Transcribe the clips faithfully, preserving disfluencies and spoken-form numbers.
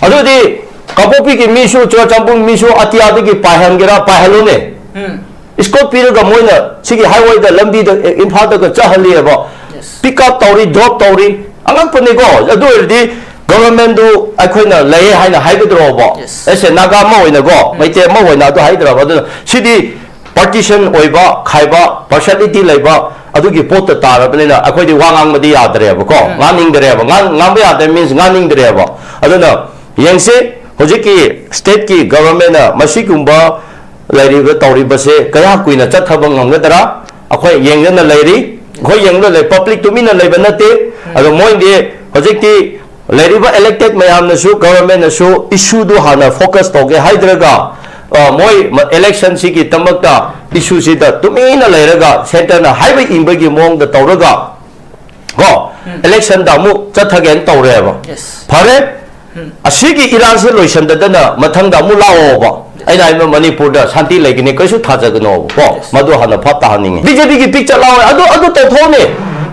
ꯑꯗꯨꯗꯤ ꯀꯥꯡꯄꯣꯛꯄꯤꯒꯤ ꯃꯤꯁꯨ, ꯆꯨꯔꯆꯥꯟꯄꯨꯔ ꯃꯤꯁꯨ ꯑꯇꯤꯌꯥꯗꯒꯤ ꯄꯥꯏꯍꯟꯒꯦꯔꯥ, ꯄꯥꯏꯍꯜꯂꯨꯅꯦ꯫ ꯎꯝ꯫ Escort ꯄꯤꯔꯒ ꯃꯣꯏꯅ ꯁꯤꯒꯤ highway ꯗ, ꯂꯝꯕꯤꯗ, ꯏꯝꯐꯥꯜꯗꯒ ꯆꯠꯍꯜꯂꯤꯑꯕ꯫ Yes. Pick up ꯇꯧꯔꯤ, drop ꯇꯧꯔꯤ, ꯑꯉꯛꯄꯅꯤꯀꯣ꯫ ꯑꯗꯨ ꯑꯣꯏꯔꯗꯤ government ꯗꯨ ꯑꯩꯈꯣꯏꯅ ꯂꯩꯌꯦ ꯍꯥꯏꯅ ꯍꯥꯏꯒꯗ꯭ꯔꯣꯕ? Yes. ꯑꯩꯁꯦ ꯅꯥꯒꯥ ꯑꯃ ꯑꯣꯏꯅꯀꯣ, ꯎꯝ꯫ ꯃꯩꯇꯩ ꯑꯃ ꯑꯣꯏꯅ ꯑꯗꯨ ꯍꯥꯏꯗ꯭ꯔꯕ? ꯑꯗꯨꯅ ꯁꯤꯗꯤ partition ꯑꯣꯏꯕ, ꯈꯥꯏꯕ, partiality ꯂꯩꯕ ꯑꯗꯨꯒꯤ ꯄꯣꯠꯇ ꯇꯥꯔꯕꯅꯤꯅ ꯑꯩꯈꯣꯏꯗꯤ ꯋꯥ ꯉꯥꯡꯕꯗꯤ ꯌꯥꯗ꯭ꯔꯦꯕꯀꯣ꯫ ꯎꯝ꯫ ꯉꯥꯡꯅꯤꯡꯗ꯭ꯔꯦꯕ꯫ ꯉꯥꯡ-, ꯉꯥꯡꯕ ꯌꯥꯗ꯭ꯔꯦ means ꯉꯥꯡꯅꯤꯡꯗ꯭ꯔꯦꯕ꯫ ꯑꯗꯨꯅ ꯌꯦꯡꯁꯤ, ꯍꯧꯖꯤꯛꯀꯤ state ꯀꯤ government ꯅ ꯃꯁꯤꯒꯨꯝꯕ ꯂꯩꯔꯤꯕ, ꯇꯧꯔꯤꯕꯁꯦ ꯀꯌꯥ ꯀꯨꯏꯅ ꯆꯠꯊꯕ ꯉꯝꯒꯗ꯭ꯔꯥ? ꯑꯩꯈꯣꯏ ꯌꯦꯡꯗꯅ ꯂꯩꯔꯤ, ꯑꯩꯈꯣꯏ ꯌꯦꯡꯗꯅ ꯂꯩ, public ꯇꯨꯃꯤꯟꯅ ꯂꯩꯕ ꯅꯠꯇꯦ꯫ ꯑꯗꯣ ꯃꯣꯏꯗꯤ ꯍꯧꯖꯤꯛꯇꯤ ꯂꯩꯔꯤꯕ elected ꯃꯌꯥꯝꯅꯁꯨ, government ꯅꯁꯨ issue ꯗꯨ ꯍꯥꯟꯅ focus ꯇꯧꯒꯦ ꯍꯥꯏꯗ꯭ꯔꯒ, ꯑ, ꯃꯣꯏ ꯃ-, election ꯁꯤꯒꯤꯗꯃꯛꯇ issue ꯁꯤꯗ ꯇꯨꯃꯤꯟꯅ ꯂꯩꯔꯒ centre ꯅ ꯍꯥꯏꯕ ꯏꯟꯕꯒꯤ ꯃꯑꯣꯡꯗ ꯇꯧꯔꯒ, ꯀꯣ, ꯎꯝ꯫ Election ꯗ ꯑꯃꯨꯛ ꯆꯠꯊꯒꯦꯅ ꯇꯧꯔꯦꯕ꯫ Yes. ꯐꯔꯦ, ꯎꯝ꯫ ꯑꯁꯤꯒꯤ ꯏꯔꯥꯡꯁꯦ ꯂꯣꯏꯁꯟꯗꯗꯅ ꯃꯊꯪꯗ ꯑꯃꯨꯛ ꯂꯥꯛꯑꯣꯕ꯫ ꯑꯩꯅ ꯍꯥꯏꯕ ꯃꯅꯤꯄꯨꯔꯗ ꯁꯥꯟꯇꯤ ꯂꯩꯒꯅꯤ, ꯀꯩꯁꯨ ꯊꯥꯖꯒꯅꯣꯕꯀꯣ꯫ Yes. ꯃꯗꯨ ꯍꯥꯟꯅ ꯚꯥꯞ ꯇꯥꯍꯟꯅꯤꯡꯉꯤ꯫ ꯕꯤ ꯖꯦ ꯄꯤꯒꯤ ꯄꯤꯛ ꯆꯠ ꯂꯥꯎꯔꯦ꯫ ꯑꯗꯨ, ꯑꯗꯨ ꯇꯧꯊꯣꯛꯑꯅꯤ꯫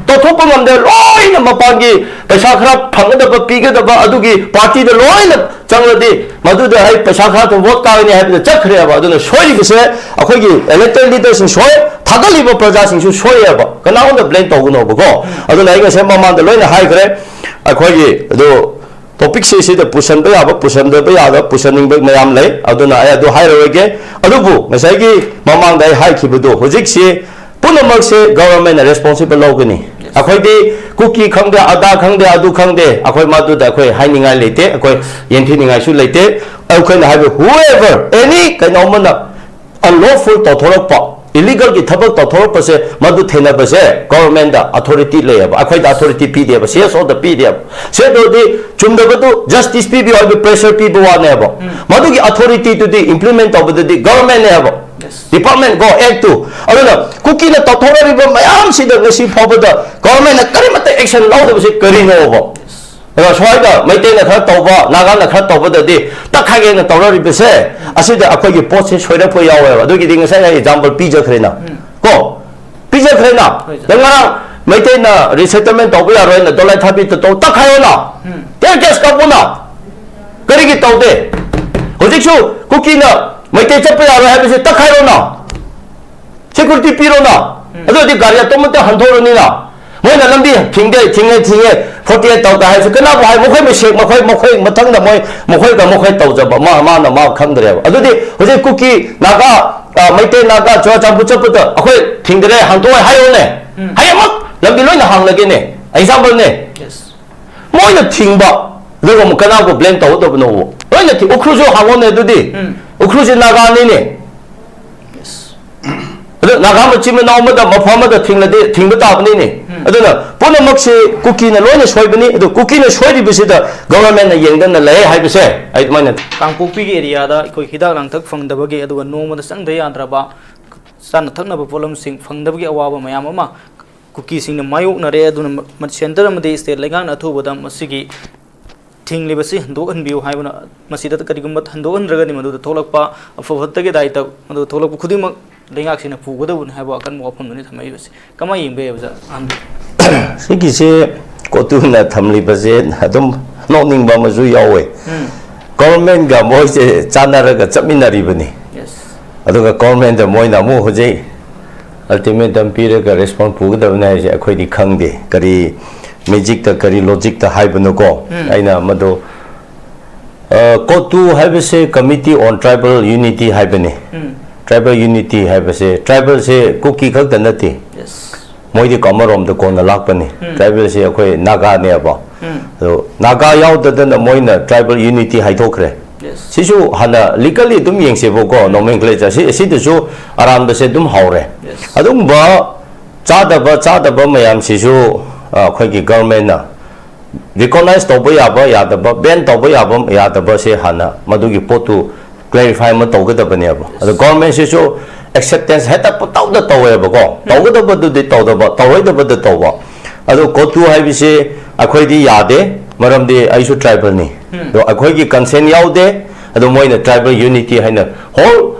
ꯇꯧꯊꯣꯛꯄ ꯉꯝꯗꯦ꯫ ꯂꯣꯏꯅ ꯃꯄꯥꯟꯒꯤ ꯄꯩꯁꯥ ꯈꯔ ꯐꯪꯒꯗꯕ, ꯄꯤꯒꯗꯕ ꯑꯗꯨꯒꯤ party ꯗ ꯂꯣꯏꯅ ꯆꯪꯂꯗꯤ ꯃꯗꯨꯗ ꯑꯩ ꯄꯩꯁꯥ ꯈꯔ ꯑꯗꯨꯝ vote ꯀꯥꯒꯅꯤ ꯍꯥꯏꯕꯗ ꯆꯠꯈ꯭ꯔꯦꯕ꯫ ꯑꯗꯨꯅ ꯁꯣꯏꯔꯤꯕꯁꯦ ꯑꯩꯈꯣꯏꯒꯤ elected leader ꯁꯤꯡ ꯁꯣꯏ, ꯊꯥꯒꯠꯂꯤꯕ ꯄ꯭ꯔꯖꯥꯁꯤꯡꯁꯨ ꯁꯣꯏꯌꯦꯕ꯫ ꯀꯅꯥꯉꯣꯟꯗ blame ꯇꯧꯒꯅꯣꯕꯀꯣ꯫ ꯑꯗꯨꯅ ꯑꯩ ꯉꯁꯥꯏ ꯃꯃꯥꯡꯗ ꯂꯣꯏꯅ ꯍꯥꯏꯈ꯭ꯔꯦ꯫ ꯑꯩꯈꯣꯏꯒꯤ ꯑꯗꯨ topic ꯁꯦ ꯁꯤꯗ ꯄꯨꯁꯟꯕ ꯌꯥꯕ, ꯄꯨꯁꯟꯗꯕ ꯌꯥꯗꯕ, ꯄꯨꯁꯟꯅꯤꯡꯕ ꯃꯌꯥꯝ ꯂꯩ꯫ ꯑꯗꯨꯅ ꯑꯩ ꯑꯗꯨ ꯍꯥꯏꯔꯔꯣꯏꯒꯦ꯫ ꯑꯗꯨꯕꯨ ꯉꯁꯥꯏꯒꯤ ꯃꯃꯥꯡꯗ ꯑꯩ ꯍꯥꯏꯈꯤꯕꯗꯣ, ꯍꯧꯖꯤꯛꯁꯤ ꯄꯨꯝꯅꯃꯛꯁꯦ government ꯅ responsible ꯂꯧꯒꯅꯤ꯫ ꯑꯩꯈꯣꯏꯗꯤ ꯀꯨꯀꯤ ꯈꯪꯗꯦ, ꯑꯗꯥ ꯈꯪꯗꯦ, ꯑꯗꯨ ꯈꯪꯗꯦ, ꯑꯩꯈꯣꯏ ꯃꯗꯨꯗ ꯑꯩꯈꯣꯏ ꯍꯥꯏꯅꯤꯡꯉꯥꯏ ꯂꯩꯇꯦ, ꯑꯩꯈꯣꯏ ꯌꯦꯡꯊꯤꯅꯤꯡꯉꯥꯏꯁꯨ ꯂꯩꯇꯦ꯫ ꯑꯩꯈꯣꯏꯅ ꯍꯥꯏꯕ whoever, any ꯀꯩꯅꯣꯝꯃꯅ unlawful ꯇꯧꯊꯣꯔꯛꯄ, illegal ꯒꯤ ꯊꯕꯛ ꯇꯧꯊꯣꯔꯛꯄꯁꯦ, ꯃꯗꯨ ꯊꯦꯡꯅꯕꯁꯦ government ꯇ authority ꯂꯩꯌꯦꯕ, ꯑꯩꯈꯣꯏꯗ authority ꯄꯤꯗꯦꯕ, ꯁꯤ ꯑꯦꯁ ꯑꯣ ꯗ ꯄꯤꯗꯦꯕ꯫ ꯁꯤ ꯑꯦꯁ ꯑꯣ ꯗꯤ ꯆꯨꯝꯗꯕꯗꯨ justice ꯄꯤꯕꯤꯌꯨ ꯍꯥꯏꯕ pressure ꯄꯤꯕ ꯋꯥꯅꯦꯕ꯫ ꯎꯝ꯫ ꯃꯗꯨꯒꯤ authority ꯗꯨꯗꯤ implement ꯇꯧꯕꯗꯨꯗꯤ government ꯅꯦꯕ꯫ Yes. Department ꯀꯣ, act ꯇꯨ꯫ ꯑꯗꯨꯅ ꯀꯨꯀꯤꯅ ꯇꯧꯊꯣꯔꯛꯂꯤꯕ ꯃꯌꯥꯝꯁꯤꯗ ꯉꯁꯤ ꯐꯥꯎꯕꯗ government ꯅ ꯀꯔꯤꯃꯠꯇ action ꯂꯧꯗꯕꯁꯤ ꯀꯔꯤꯅꯣꯕ? ꯑꯗꯣ ꯁ꯭ꯋꯥꯏꯗ ꯃꯩꯇꯩꯅ ꯈꯔ ꯇꯧꯕ, ꯅꯥꯒꯥꯅ ꯈꯔ ꯇꯧꯕꯗꯗꯤ ꯇꯛꯈꯥꯏꯒꯦꯅ ꯇꯧꯅꯔꯤꯕꯁꯦ, ꯑꯁꯤꯗ ꯑꯩꯈꯣꯏꯒꯤ ꯄꯣꯠꯁꯦ ꯁꯣꯏꯔꯛꯄ ꯌꯥꯎꯋꯦꯕ꯫ ꯑꯗꯨꯒꯤꯗꯤ ꯉꯁꯥꯏ ꯑꯩ example ꯄꯤꯖꯈ꯭ꯔꯦꯅ꯫ ꯎꯝ꯫ ꯀꯣ? ꯄꯤꯖꯈ꯭ꯔꯦꯅ꯫ ꯍꯣꯏ, ꯁꯥꯔ꯫ ꯅꯪ ꯉꯔꯥꯡ ꯃꯩꯇꯩꯅ resettlement ꯇꯧꯕ ꯌꯥꯔꯣꯏꯅ ꯗꯣꯂꯥꯏ ꯊꯥꯕꯤ ꯇꯧ ꯇꯛꯈꯥꯏꯌꯣꯅ꯫ ꯎꯝ꯫ Tear gas ꯀꯥꯞꯄꯣꯅ꯫ ꯀꯔꯤꯒꯤ ꯇꯧꯗꯦ? ꯍꯧꯖꯤꯛꯁꯨ ꯀꯨꯀꯤꯅ ꯃꯩꯇꯩ ꯆꯠꯄ ꯌꯥꯔꯣꯏ ꯍꯥꯏꯕꯁꯤ ꯇꯛꯈꯥꯏꯔꯣꯅ, ꯁꯦꯀ꯭ꯌꯨꯔꯤꯇꯤ ꯄꯤꯔꯣꯅ, ꯑꯗꯨ ꯑꯣꯏꯔꯗꯤ ꯒꯥꯔꯤ ꯑꯣꯇꯣꯃꯦꯇꯤꯛ ꯍꯟꯊꯣꯛꯔꯅꯤꯅ꯫ ꯃꯣꯏꯅ ꯂꯝꯕꯤ ꯊꯤꯡꯗꯦ, ꯊꯤꯡꯉꯦ, ꯊꯤꯡꯉꯦ, ꯐꯣꯔꯇꯤ ꯑꯦꯠ ꯇꯧꯗꯦ ꯍꯥꯏꯔꯁꯨ ꯀꯅꯥꯕꯨ ꯍꯥꯏ? ꯃꯈꯣꯏ ꯃꯁꯦꯛ, ꯃꯈꯣꯏ, ꯃꯈꯣꯏ ꯃꯊꯪꯗ ꯃꯣꯏ, ꯃꯈꯣꯏꯒ ꯃꯈꯣꯏ ꯇꯧꯖꯕ, ꯃꯥ, ꯃꯥꯅ ꯃꯥ ꯈꯪꯗ꯭ꯔꯦꯕ꯫ ꯑꯗꯨꯗꯤ ꯍꯧꯖꯤꯛ ꯀꯨꯀꯤ, ꯅꯥꯒꯥ, ꯑ, ꯃꯩꯇꯩ, ꯅꯥꯒꯥ, ꯆꯨꯔꯥꯆꯥꯟꯄꯨꯔ ꯆꯠꯄꯗ ꯑꯩꯈꯣꯏ ꯊꯤꯡꯗ꯭ꯔꯦ, ꯍꯟꯗꯣꯛꯑꯣ ꯍꯥꯏꯌꯣꯅꯦ꯫ ꯎꯝ꯫ ꯍꯌꯦꯡꯃꯛ ꯂꯝꯕꯤ ꯂꯣꯏꯅ ꯍꯥꯡꯂꯒꯦꯅꯦ꯫ ꯑꯦꯛꯖꯥꯝꯄꯜꯅꯦ꯫ Yes. ꯃꯣꯏꯅ ꯊꯤꯡꯕ, ꯑꯗꯨꯒ ꯑꯃꯨꯛ ꯀꯅꯥꯕꯨ ꯕ꯭ꯂꯦꯝ ꯇꯧꯒꯗꯕꯅꯣꯕ? ꯂꯣꯏꯅ ꯊꯤ-, ꯎꯈ꯭ꯔꯨꯜꯁꯨ ꯍꯥꯡꯉꯣꯅꯦ ꯑꯗꯨꯗꯤ꯫ ꯎꯝ꯫ ꯎꯈ꯭ꯔꯨꯜꯁꯤ ꯅꯥꯒꯥꯅꯤꯅꯦ꯫ Yes. ꯑꯗꯨ ꯅꯥꯒꯥ ꯃꯆꯤꯟ ꯃꯅꯥꯎ ꯑꯃꯗ ꯃꯐꯝ ꯑꯃꯗ ꯊꯤꯡꯂꯗꯤ ꯊꯤꯡꯕ ꯇꯥꯕꯅꯤꯅꯦ꯫ ꯎꯝ꯫ ꯑꯗꯨꯅ ꯄꯨꯝꯅꯃꯛꯁꯤ ꯀꯨꯀꯤꯅ ꯂꯣꯏꯅ ꯁꯣꯏꯕꯅꯤ꯫ ꯑꯗꯨ ꯀꯨꯀꯤꯅ ꯁꯣꯏꯔꯤꯕꯁꯤꯗ ꯒꯣꯚꯔꯟꯃꯦꯟꯠꯅ ꯌꯦꯡꯗꯅ ꯂꯩ ꯍꯥꯏꯕꯁꯦ ꯑꯩ ꯑꯗꯨꯃꯥꯏꯅ ꯀꯥꯡꯄꯣꯛꯄꯤꯒꯤ ꯑꯦꯔꯤꯌꯥꯗ ꯑꯩꯈꯣꯏ ꯍꯤꯗꯥꯛ ꯂꯥꯡꯊꯛ ꯐꯪꯗꯕꯒꯤ, ꯑꯗꯨꯒ ꯅꯣꯡꯃꯗ ꯆꯪꯗ ꯌꯥꯗ꯭ꯔꯕ ꯆꯥꯅ ꯊꯛꯅꯕ ꯄꯣꯠꯂꯝꯁꯤꯡ ꯐꯪꯗꯕꯒꯤ ꯑꯋꯥꯕ ꯃꯌꯥꯝ ꯑꯃ ꯀꯨꯀꯤꯁꯤꯡꯅ ꯃꯥꯌꯣꯛꯅꯔꯦ꯫ ꯑꯗꯨꯅ ꯃ-, ꯁꯦꯟꯇꯔ ꯑꯃꯗꯤ ꯁ꯭ꯇꯦꯠ ꯂꯩꯉꯥꯛꯅ ꯑꯊꯨꯕꯗ ꯃꯁꯤꯒꯤ ꯊꯤꯡꯂꯤꯕꯁꯤ ꯍꯟꯗꯣꯛꯍꯟꯕꯤꯌꯨ ꯍꯥꯏꯕꯅ, ꯃꯁꯤꯗ ꯀꯔꯤꯒꯨꯝꯕ ꯍꯟꯗꯣꯛꯍꯟꯗ꯭ꯔꯒꯗꯤ ꯃꯗꯨꯗ ꯊꯣꯛꯂꯛꯄ ꯑꯐ ꯐꯠꯇꯒꯤ ꯗꯥꯏꯇ ꯃꯗꯨ ꯊꯣꯛꯂꯛꯄ ꯈꯨꯗꯤꯡꯃꯛ ꯂꯩꯉꯥꯛꯁꯤꯅ ꯄꯨꯒꯗꯕꯅꯤ ꯍꯥꯏꯕ ꯑꯀꯟꯕ ꯋꯥꯐꯝꯗꯨꯅꯤ ꯊꯝꯃꯛꯏꯕꯁꯤ꯫ ꯀꯃꯥꯏꯅ ꯌꯦꯡꯕ ꯌꯥꯏ, ꯑꯣꯖꯥ ꯑꯍꯟ? ꯁꯤꯒꯤꯁꯦ ꯀꯣꯇꯨꯅ ꯊꯝꯂꯤꯕꯁꯦ ꯑꯗꯨꯝ ꯅꯣꯛꯅꯤꯡꯕ ꯑꯃꯁꯨ ꯌꯥꯎꯋꯦ꯫ ꯎꯝ꯫ ꯒꯣꯚꯔꯟꯃꯦꯟꯠꯒ ꯃꯣꯏꯁꯦ ꯆꯥꯟꯅꯔꯒ ꯆꯠꯃꯤꯟꯅꯔꯤꯕꯅꯤ꯫ Yes. ꯑꯗꯨꯒ ꯒꯣꯚꯔꯟꯃꯦꯟꯠꯇ ꯃꯣꯏꯅ ꯑꯃꯨꯛ ꯍꯧꯖꯤꯛ ꯑꯜꯇꯤꯃꯦꯇꯝ ꯄꯤꯔꯒ ꯔꯦꯁꯄꯣꯟꯁ ꯄꯨꯒꯗꯕꯅꯤ ꯍꯥꯏꯁꯦ ꯑꯩꯈꯣꯏꯗꯤ ꯈꯪꯗꯦ꯫ ꯀꯔꯤ ꯃꯦꯖꯤꯛꯇ, ꯀꯔꯤ ꯂꯣꯖꯤꯛꯇ ꯍꯥꯏꯕꯅꯣꯀꯣ? ꯎꯝ꯫ ꯑꯩꯅ ꯃꯗꯨ, ꯑ, ꯀꯣꯇꯨ ꯍꯥꯏꯕꯁꯦ Committee on Tribal Unity ꯍꯥꯏꯕꯅꯤ꯫ ꯎꯝ꯫ Tribal unity ꯍꯥꯏꯕꯁꯦ, ꯇ꯭ꯔꯥꯏꯕꯦꯜꯁꯦ ꯀꯨꯀꯤ ꯈꯛꯇ ꯅꯠꯇꯦ꯫ Yes. ꯃꯣꯏꯗꯤ ꯀꯣ-, ꯑꯃꯔꯣꯝꯗ ꯀꯣꯟꯅ ꯂꯥꯛꯄꯅꯤ꯫ ꯎꯝ꯫ ꯇ꯭ꯔꯥꯏꯕꯦꯜꯁꯦ ꯑꯩꯈꯣꯏ ꯅꯥꯒꯥꯅꯦꯕ꯫ ꯎꯝ꯫ ꯑꯗꯣ ꯅꯥꯒꯥ ꯌꯥꯎꯗꯗꯅ ꯃꯣꯏꯅ tribal unity ꯍꯥꯏꯊꯣꯛꯈ꯭ꯔꯦ꯫ Yes. ꯁꯤꯁꯨ ꯍꯥꯟꯅ legally ꯑꯗꯨꯝ ꯌꯦꯡꯁꯦꯕꯀꯣ, nomenclature꯫ ꯁꯤ, ꯁꯤꯗꯁꯨ ꯑꯔꯥꯟꯕꯁꯦ ꯑꯗꯨꯝ ꯍꯧꯔꯦ꯫ Yes. ꯑꯗꯨꯒꯨꯝꯕ ꯆꯥꯗꯕ, ꯆꯥꯗꯕ ꯃꯌꯥꯝꯁꯤꯁꯨ, ꯑ, ꯑꯩꯈꯣꯏꯒꯤ ꯒꯣꯚꯔꯟꯃꯦꯟꯠꯅ ꯔꯤꯀꯣꯛꯅꯥꯏꯖ ꯇꯧꯕ ꯌꯥꯕ ꯌꯥꯗꯕ, ꯕꯦꯟ ꯇꯧꯕ ꯌꯥꯕ ꯌꯥꯗꯕꯁꯦ ꯍꯥꯟꯅ ꯃꯗꯨꯒꯤ ꯄꯣꯠꯇꯨ ꯀ꯭ꯂꯦꯔꯤꯐꯥꯏ ꯑꯃ ꯇꯧꯒꯗꯕꯅꯦꯕ꯫ ꯑꯗꯣ ꯒꯣꯚꯔꯟꯃꯦꯟꯠꯁꯤꯁꯨ ꯑꯦꯛꯁꯦꯞꯇꯦꯟꯁ ꯍꯦꯛꯇ ꯄꯨꯡꯇꯧꯗ ꯇꯧꯋꯦꯕꯀꯣ, ꯇꯧꯒꯗꯕꯗꯨꯗꯤ ꯇꯧꯗꯕ, ꯇꯧꯔꯣꯏꯗꯕꯗ ꯇꯧꯕ꯫ ꯑꯗꯣ ꯀꯣꯇꯨ ꯍꯥꯏꯕꯁꯤ ꯑꯩꯈꯣꯏꯗꯤ ꯌꯥꯗꯦ, ꯃꯔꯝꯗꯤ ꯑꯩꯁꯨ ꯇ꯭ꯔꯥꯏꯕꯦꯜꯅꯤ꯫ ꯎꯝ꯫ ꯑꯗꯣ ꯑꯩꯈꯣꯏꯒꯤ ꯀꯟꯁꯦꯟ ꯌꯥꯎꯗꯦ꯫ ꯑꯗꯣ ꯃꯣꯏꯅ tribal unity ꯍꯥꯏꯅ ꯍꯣꯜ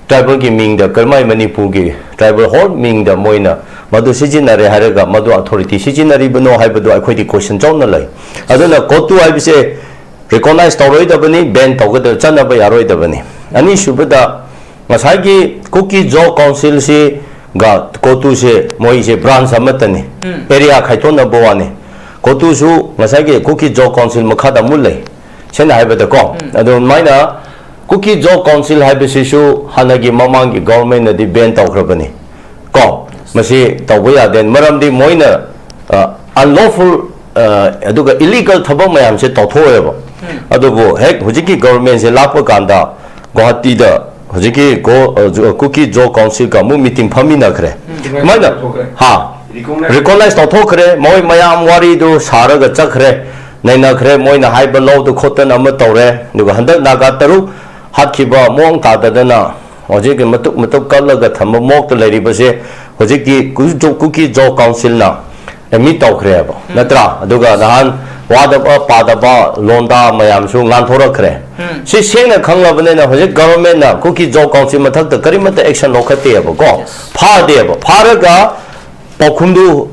ꯇ꯭ꯔꯥꯏꯕꯦꯜꯒꯤ ꯃꯤꯡꯗ, ꯀꯔꯝꯍꯥꯏ ꯃꯅꯤꯄꯨꯔꯒꯤ ꯇ꯭ꯔꯥꯏꯕꯦꯜ ꯍꯣꯜ ꯃꯤꯡꯗ ꯃꯣꯏꯅ ꯃꯗꯨ ꯁꯤꯖꯤꯟꯅꯔꯦ ꯍꯥꯏꯔꯒ ꯃꯗꯨ ꯑꯣꯊꯣꯔꯤꯇꯤ ꯁꯤꯖꯤꯟꯅꯔꯤꯕꯅꯣ ꯍꯥꯏꯕꯗꯨ ꯑꯩꯈꯣꯏꯗꯤ ꯀꯣꯏꯁꯟ ꯆꯥꯎꯅ ꯂꯩ꯫ ꯑꯗꯨꯅ ꯀꯣꯇꯨ ꯍꯥꯏꯕꯁꯦ ꯔꯤꯀꯣꯛꯅꯥꯏꯖ ꯇꯧꯔꯣꯏꯗꯕꯅꯤ, ꯕꯦꯟ ꯇꯧꯒꯗꯕ, ꯆꯠꯅꯕ ꯌꯥꯔꯣꯏꯗꯕꯅꯤ꯫ ꯑꯅꯤꯁꯨꯕꯗ, ꯉꯁꯥꯏꯒꯤ ꯀꯨꯀꯤ ꯖꯣ ꯀꯥꯎꯟꯁꯤꯜꯁꯤꯒ ꯀꯣꯇꯨꯁꯦ ꯃꯣꯏꯁꯦ ꯕ꯭ꯔꯥꯟꯁ ꯑꯃꯠꯇꯅꯤ, ꯑꯦꯔꯤꯌꯥ ꯈꯥꯏꯗꯣꯛꯅꯕ ꯋꯥꯅꯤ꯫ ꯀꯣꯇꯨꯁꯨ ꯉꯁꯥꯏꯒꯤ ꯀꯨꯀꯤ ꯖꯣ ꯀꯥꯎꯟꯁꯤꯜ ꯃꯈꯥꯗ ꯑꯃꯨꯛ ꯂꯩ, ꯁꯦꯡꯅ ꯍꯥꯏꯕꯗꯀꯣ꯫ ꯑꯗꯨꯃꯥꯏꯅ ꯀꯨꯀꯤ ꯖꯣ ꯀꯥꯎꯟꯁꯤꯜ ꯍꯥꯏꯕꯁꯤꯁꯨ ꯍꯥꯟꯅꯒꯤ ꯃꯃꯥꯡꯒꯤ ꯒꯣꯚꯔꯟꯃꯦꯟꯠꯅꯗꯤ ꯕꯦꯟ ꯇꯧꯈ꯭ꯔꯕꯅꯤ꯫ ꯀꯣ, ꯃꯁꯤ ꯇꯧꯕ ꯌꯥꯗꯦ, ꯃꯔꯝꯗꯤ ꯃꯣꯏꯅ ꯑꯟꯂꯣꯐꯨꯜ ꯑꯗꯨꯒ ꯏꯂꯤꯒꯦꯜ ꯊꯕꯛ ꯃꯌꯥꯝꯁꯦ ꯇꯧꯊꯣꯛꯑꯦꯕ꯫ ꯑꯗꯨꯕꯨ ꯍꯦꯛ ꯍꯧꯖꯤꯛꯀꯤ ꯒꯣꯚꯔꯟꯃꯦꯟꯠꯁꯦ ꯂꯥꯛꯄ ꯀꯥꯟꯗ ꯒꯨꯋꯥꯍꯥꯇꯤꯗ ꯍꯧꯖꯤꯛꯀꯤ ꯀꯨꯀꯤ ꯖꯣ ꯀꯥꯎꯟꯁꯤꯜꯒ ꯑꯃꯨꯛ ꯃꯤꯇꯤꯡ ꯐꯝꯃꯤꯟꯅꯈ꯭ꯔꯦ꯫ ꯀꯃꯥꯏꯅ? ꯍꯥ, ꯔꯤꯀꯣꯛꯅꯥꯏꯖ ꯇꯧꯊꯣꯛꯈ꯭ꯔꯦ꯫ ꯃꯣꯏ ꯃꯌꯥꯝ ꯋꯥꯔꯤꯗꯨ ꯁꯥꯔꯒ ꯆꯠꯈ꯭ꯔꯦ, ꯅꯩꯅꯈ꯭ꯔꯦ꯫ ꯃꯣꯏꯅ ꯍꯥꯏꯕ ꯂꯧꯗꯨ ꯈꯣꯠꯇꯅ ꯑꯃ ꯇꯧꯔꯦ꯫ ꯑꯗꯨꯒ ꯍꯟꯗꯛ ꯅꯥꯒꯥ ꯇꯔꯨꯛ ꯍꯥꯠꯈꯤꯕ ꯃꯑꯣꯡ ꯇꯥꯗꯗꯅ ꯍꯧꯖꯤꯛꯀꯤ ꯃꯇꯨꯞ ꯃꯇꯨꯞ ꯀꯛꯂꯒ ꯊꯝꯕ ꯃꯑꯣꯡꯗ ꯂꯩꯔꯤꯕꯁꯦ ꯍꯧꯖꯤꯛꯀꯤ ꯀꯨꯀꯤ ꯖꯣ ꯀꯥꯎꯟꯁꯤꯜꯅ ꯑꯦꯗꯃꯤꯠ ꯇꯧꯈ꯭ꯔꯦꯕ, ꯅꯠꯇ꯭ꯔꯥ? ꯑꯗꯨꯒ ꯅꯍꯥꯟ ꯋꯥꯗꯕ ꯄꯥꯗꯕ ꯂꯣꯟꯗꯥ ꯃꯌꯥꯝꯁꯨ ꯉꯥꯟꯊꯣꯔꯛꯈ꯭ꯔꯦ꯫ ꯁꯤ ꯁꯦꯡꯅ ꯈꯪꯂꯕꯅꯤꯅ ꯍꯧꯖꯤꯛ ꯒꯣꯚꯔꯟꯃꯦꯟꯠꯅ ꯀꯨꯀꯤ ꯖꯣ ꯀꯥꯎꯟꯁꯤꯜ ꯃꯊꯛꯇ ꯀꯔꯤꯃꯠꯇ ꯑꯦꯛꯁꯟ ꯂꯧꯈꯠꯇꯦꯕꯀꯣ꯫ ꯐꯥꯗꯦꯕ꯫ ꯐꯥꯔꯒ ꯄꯥꯎꯈꯨꯝꯗꯨ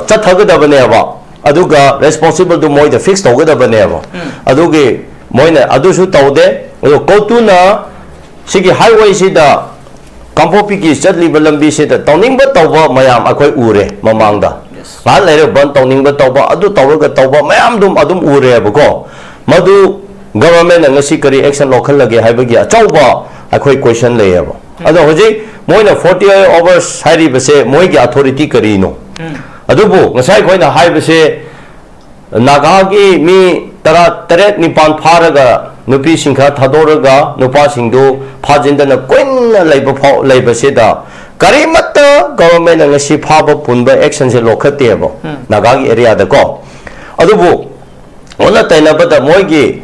ꯆꯠꯊꯒꯗꯕꯅꯦꯕ, ꯑꯗꯨꯒ ꯔꯦꯁꯄꯣꯟꯁꯤꯕꯜꯗꯨ ꯃꯣꯏꯗ ꯐꯤꯛꯁ ꯇꯧꯒꯗꯕꯅꯦꯕ꯫ ꯑꯗꯨꯒꯤ ꯃꯣꯏꯅ ꯑꯗꯨꯁꯨ ꯇꯧꯗꯦ꯫ ꯑꯗꯣ ꯀꯣꯇꯨꯅ ꯁꯤꯒꯤ ꯍꯥꯏꯋꯦꯁꯤꯗ, ꯀꯥꯡꯄꯣꯛꯄꯤꯒꯤ ꯆꯠꯂꯤꯕ ꯂꯝꯕꯤꯁꯤꯗ ꯇꯧꯅꯤꯡꯕ ꯇꯧꯕ ꯃꯌꯥꯝ ꯑꯩꯈꯣꯏ ꯎꯔꯦ ꯃꯃꯥꯡꯗ꯫ ꯉꯥꯏꯍꯥꯛ ꯂꯩꯔꯒ ꯕꯟ ꯇꯧꯅꯤꯡꯕ ꯇꯧꯕ, ꯑꯗꯨ ꯇꯧꯔꯒ ꯇꯧꯕ ꯃꯌꯥꯝꯗꯨꯝ ꯑꯗꯨꯝ ꯎꯔꯦꯕꯀꯣ꯫ ꯃꯗꯨ ꯒꯣꯚꯔꯟꯃꯦꯟꯠꯅ ꯉꯁꯤ ꯀꯔꯤ ꯑꯦꯛꯁꯟ ꯂꯧꯈꯠꯂꯒꯦ ꯍꯥꯏꯕꯒꯤ ꯑꯆꯧꯕ ꯑꯩꯈꯣꯏ ꯀꯣꯏꯁꯟ ꯂꯩꯌꯦꯕ꯫ ꯑꯗꯣ ꯍꯧꯖꯤꯛ ꯃꯣꯏꯅ ꯐꯣꯔꯇꯤ ꯑꯦꯠ ꯑꯋꯥꯔꯁ ꯍꯥꯏꯔꯤꯕꯁꯦ ꯃꯣꯏꯒꯤ ꯑꯣꯊꯣꯔꯤꯇꯤ ꯀꯔꯤꯅꯣ? ꯑꯗꯨꯕꯨ ꯉꯁꯥꯏ ꯑꯩꯈꯣꯏꯅ ꯍꯥꯏꯕꯁꯦ, ꯅꯥꯒꯥꯒꯤ ꯃꯤ ꯇꯔꯥ ꯇꯔꯦꯠ ꯅꯤꯄꯥꯟ ꯐꯥꯔꯒ ꯅꯨꯄꯤꯁꯤꯡ ꯈꯔ ꯊꯥꯗꯣꯔꯒ ꯅꯨꯄꯥꯁꯤꯡꯗꯨ ꯐꯥꯖꯤꯟꯗꯅ ꯀꯨꯏꯅ ꯂꯩꯕ ꯐꯥꯎ ꯂꯩꯕꯁꯤꯗ ꯀꯔꯤꯃꯠꯇ ꯒꯣꯚꯔꯟꯃꯦꯟꯠꯅ ꯉꯁꯤ ꯐꯥꯕ ꯄꯨꯟꯕ ꯑꯦꯛꯁꯟꯁꯦ ꯂꯧꯈꯠꯇꯦꯕ ꯅꯥꯒꯥꯒꯤ ꯑꯦꯔꯤꯌꯥꯗꯀꯣ꯫ ꯑꯗꯨꯕꯨ ꯑꯣꯟꯅ ꯇꯩꯅꯕꯗ ꯃꯣꯏꯒꯤ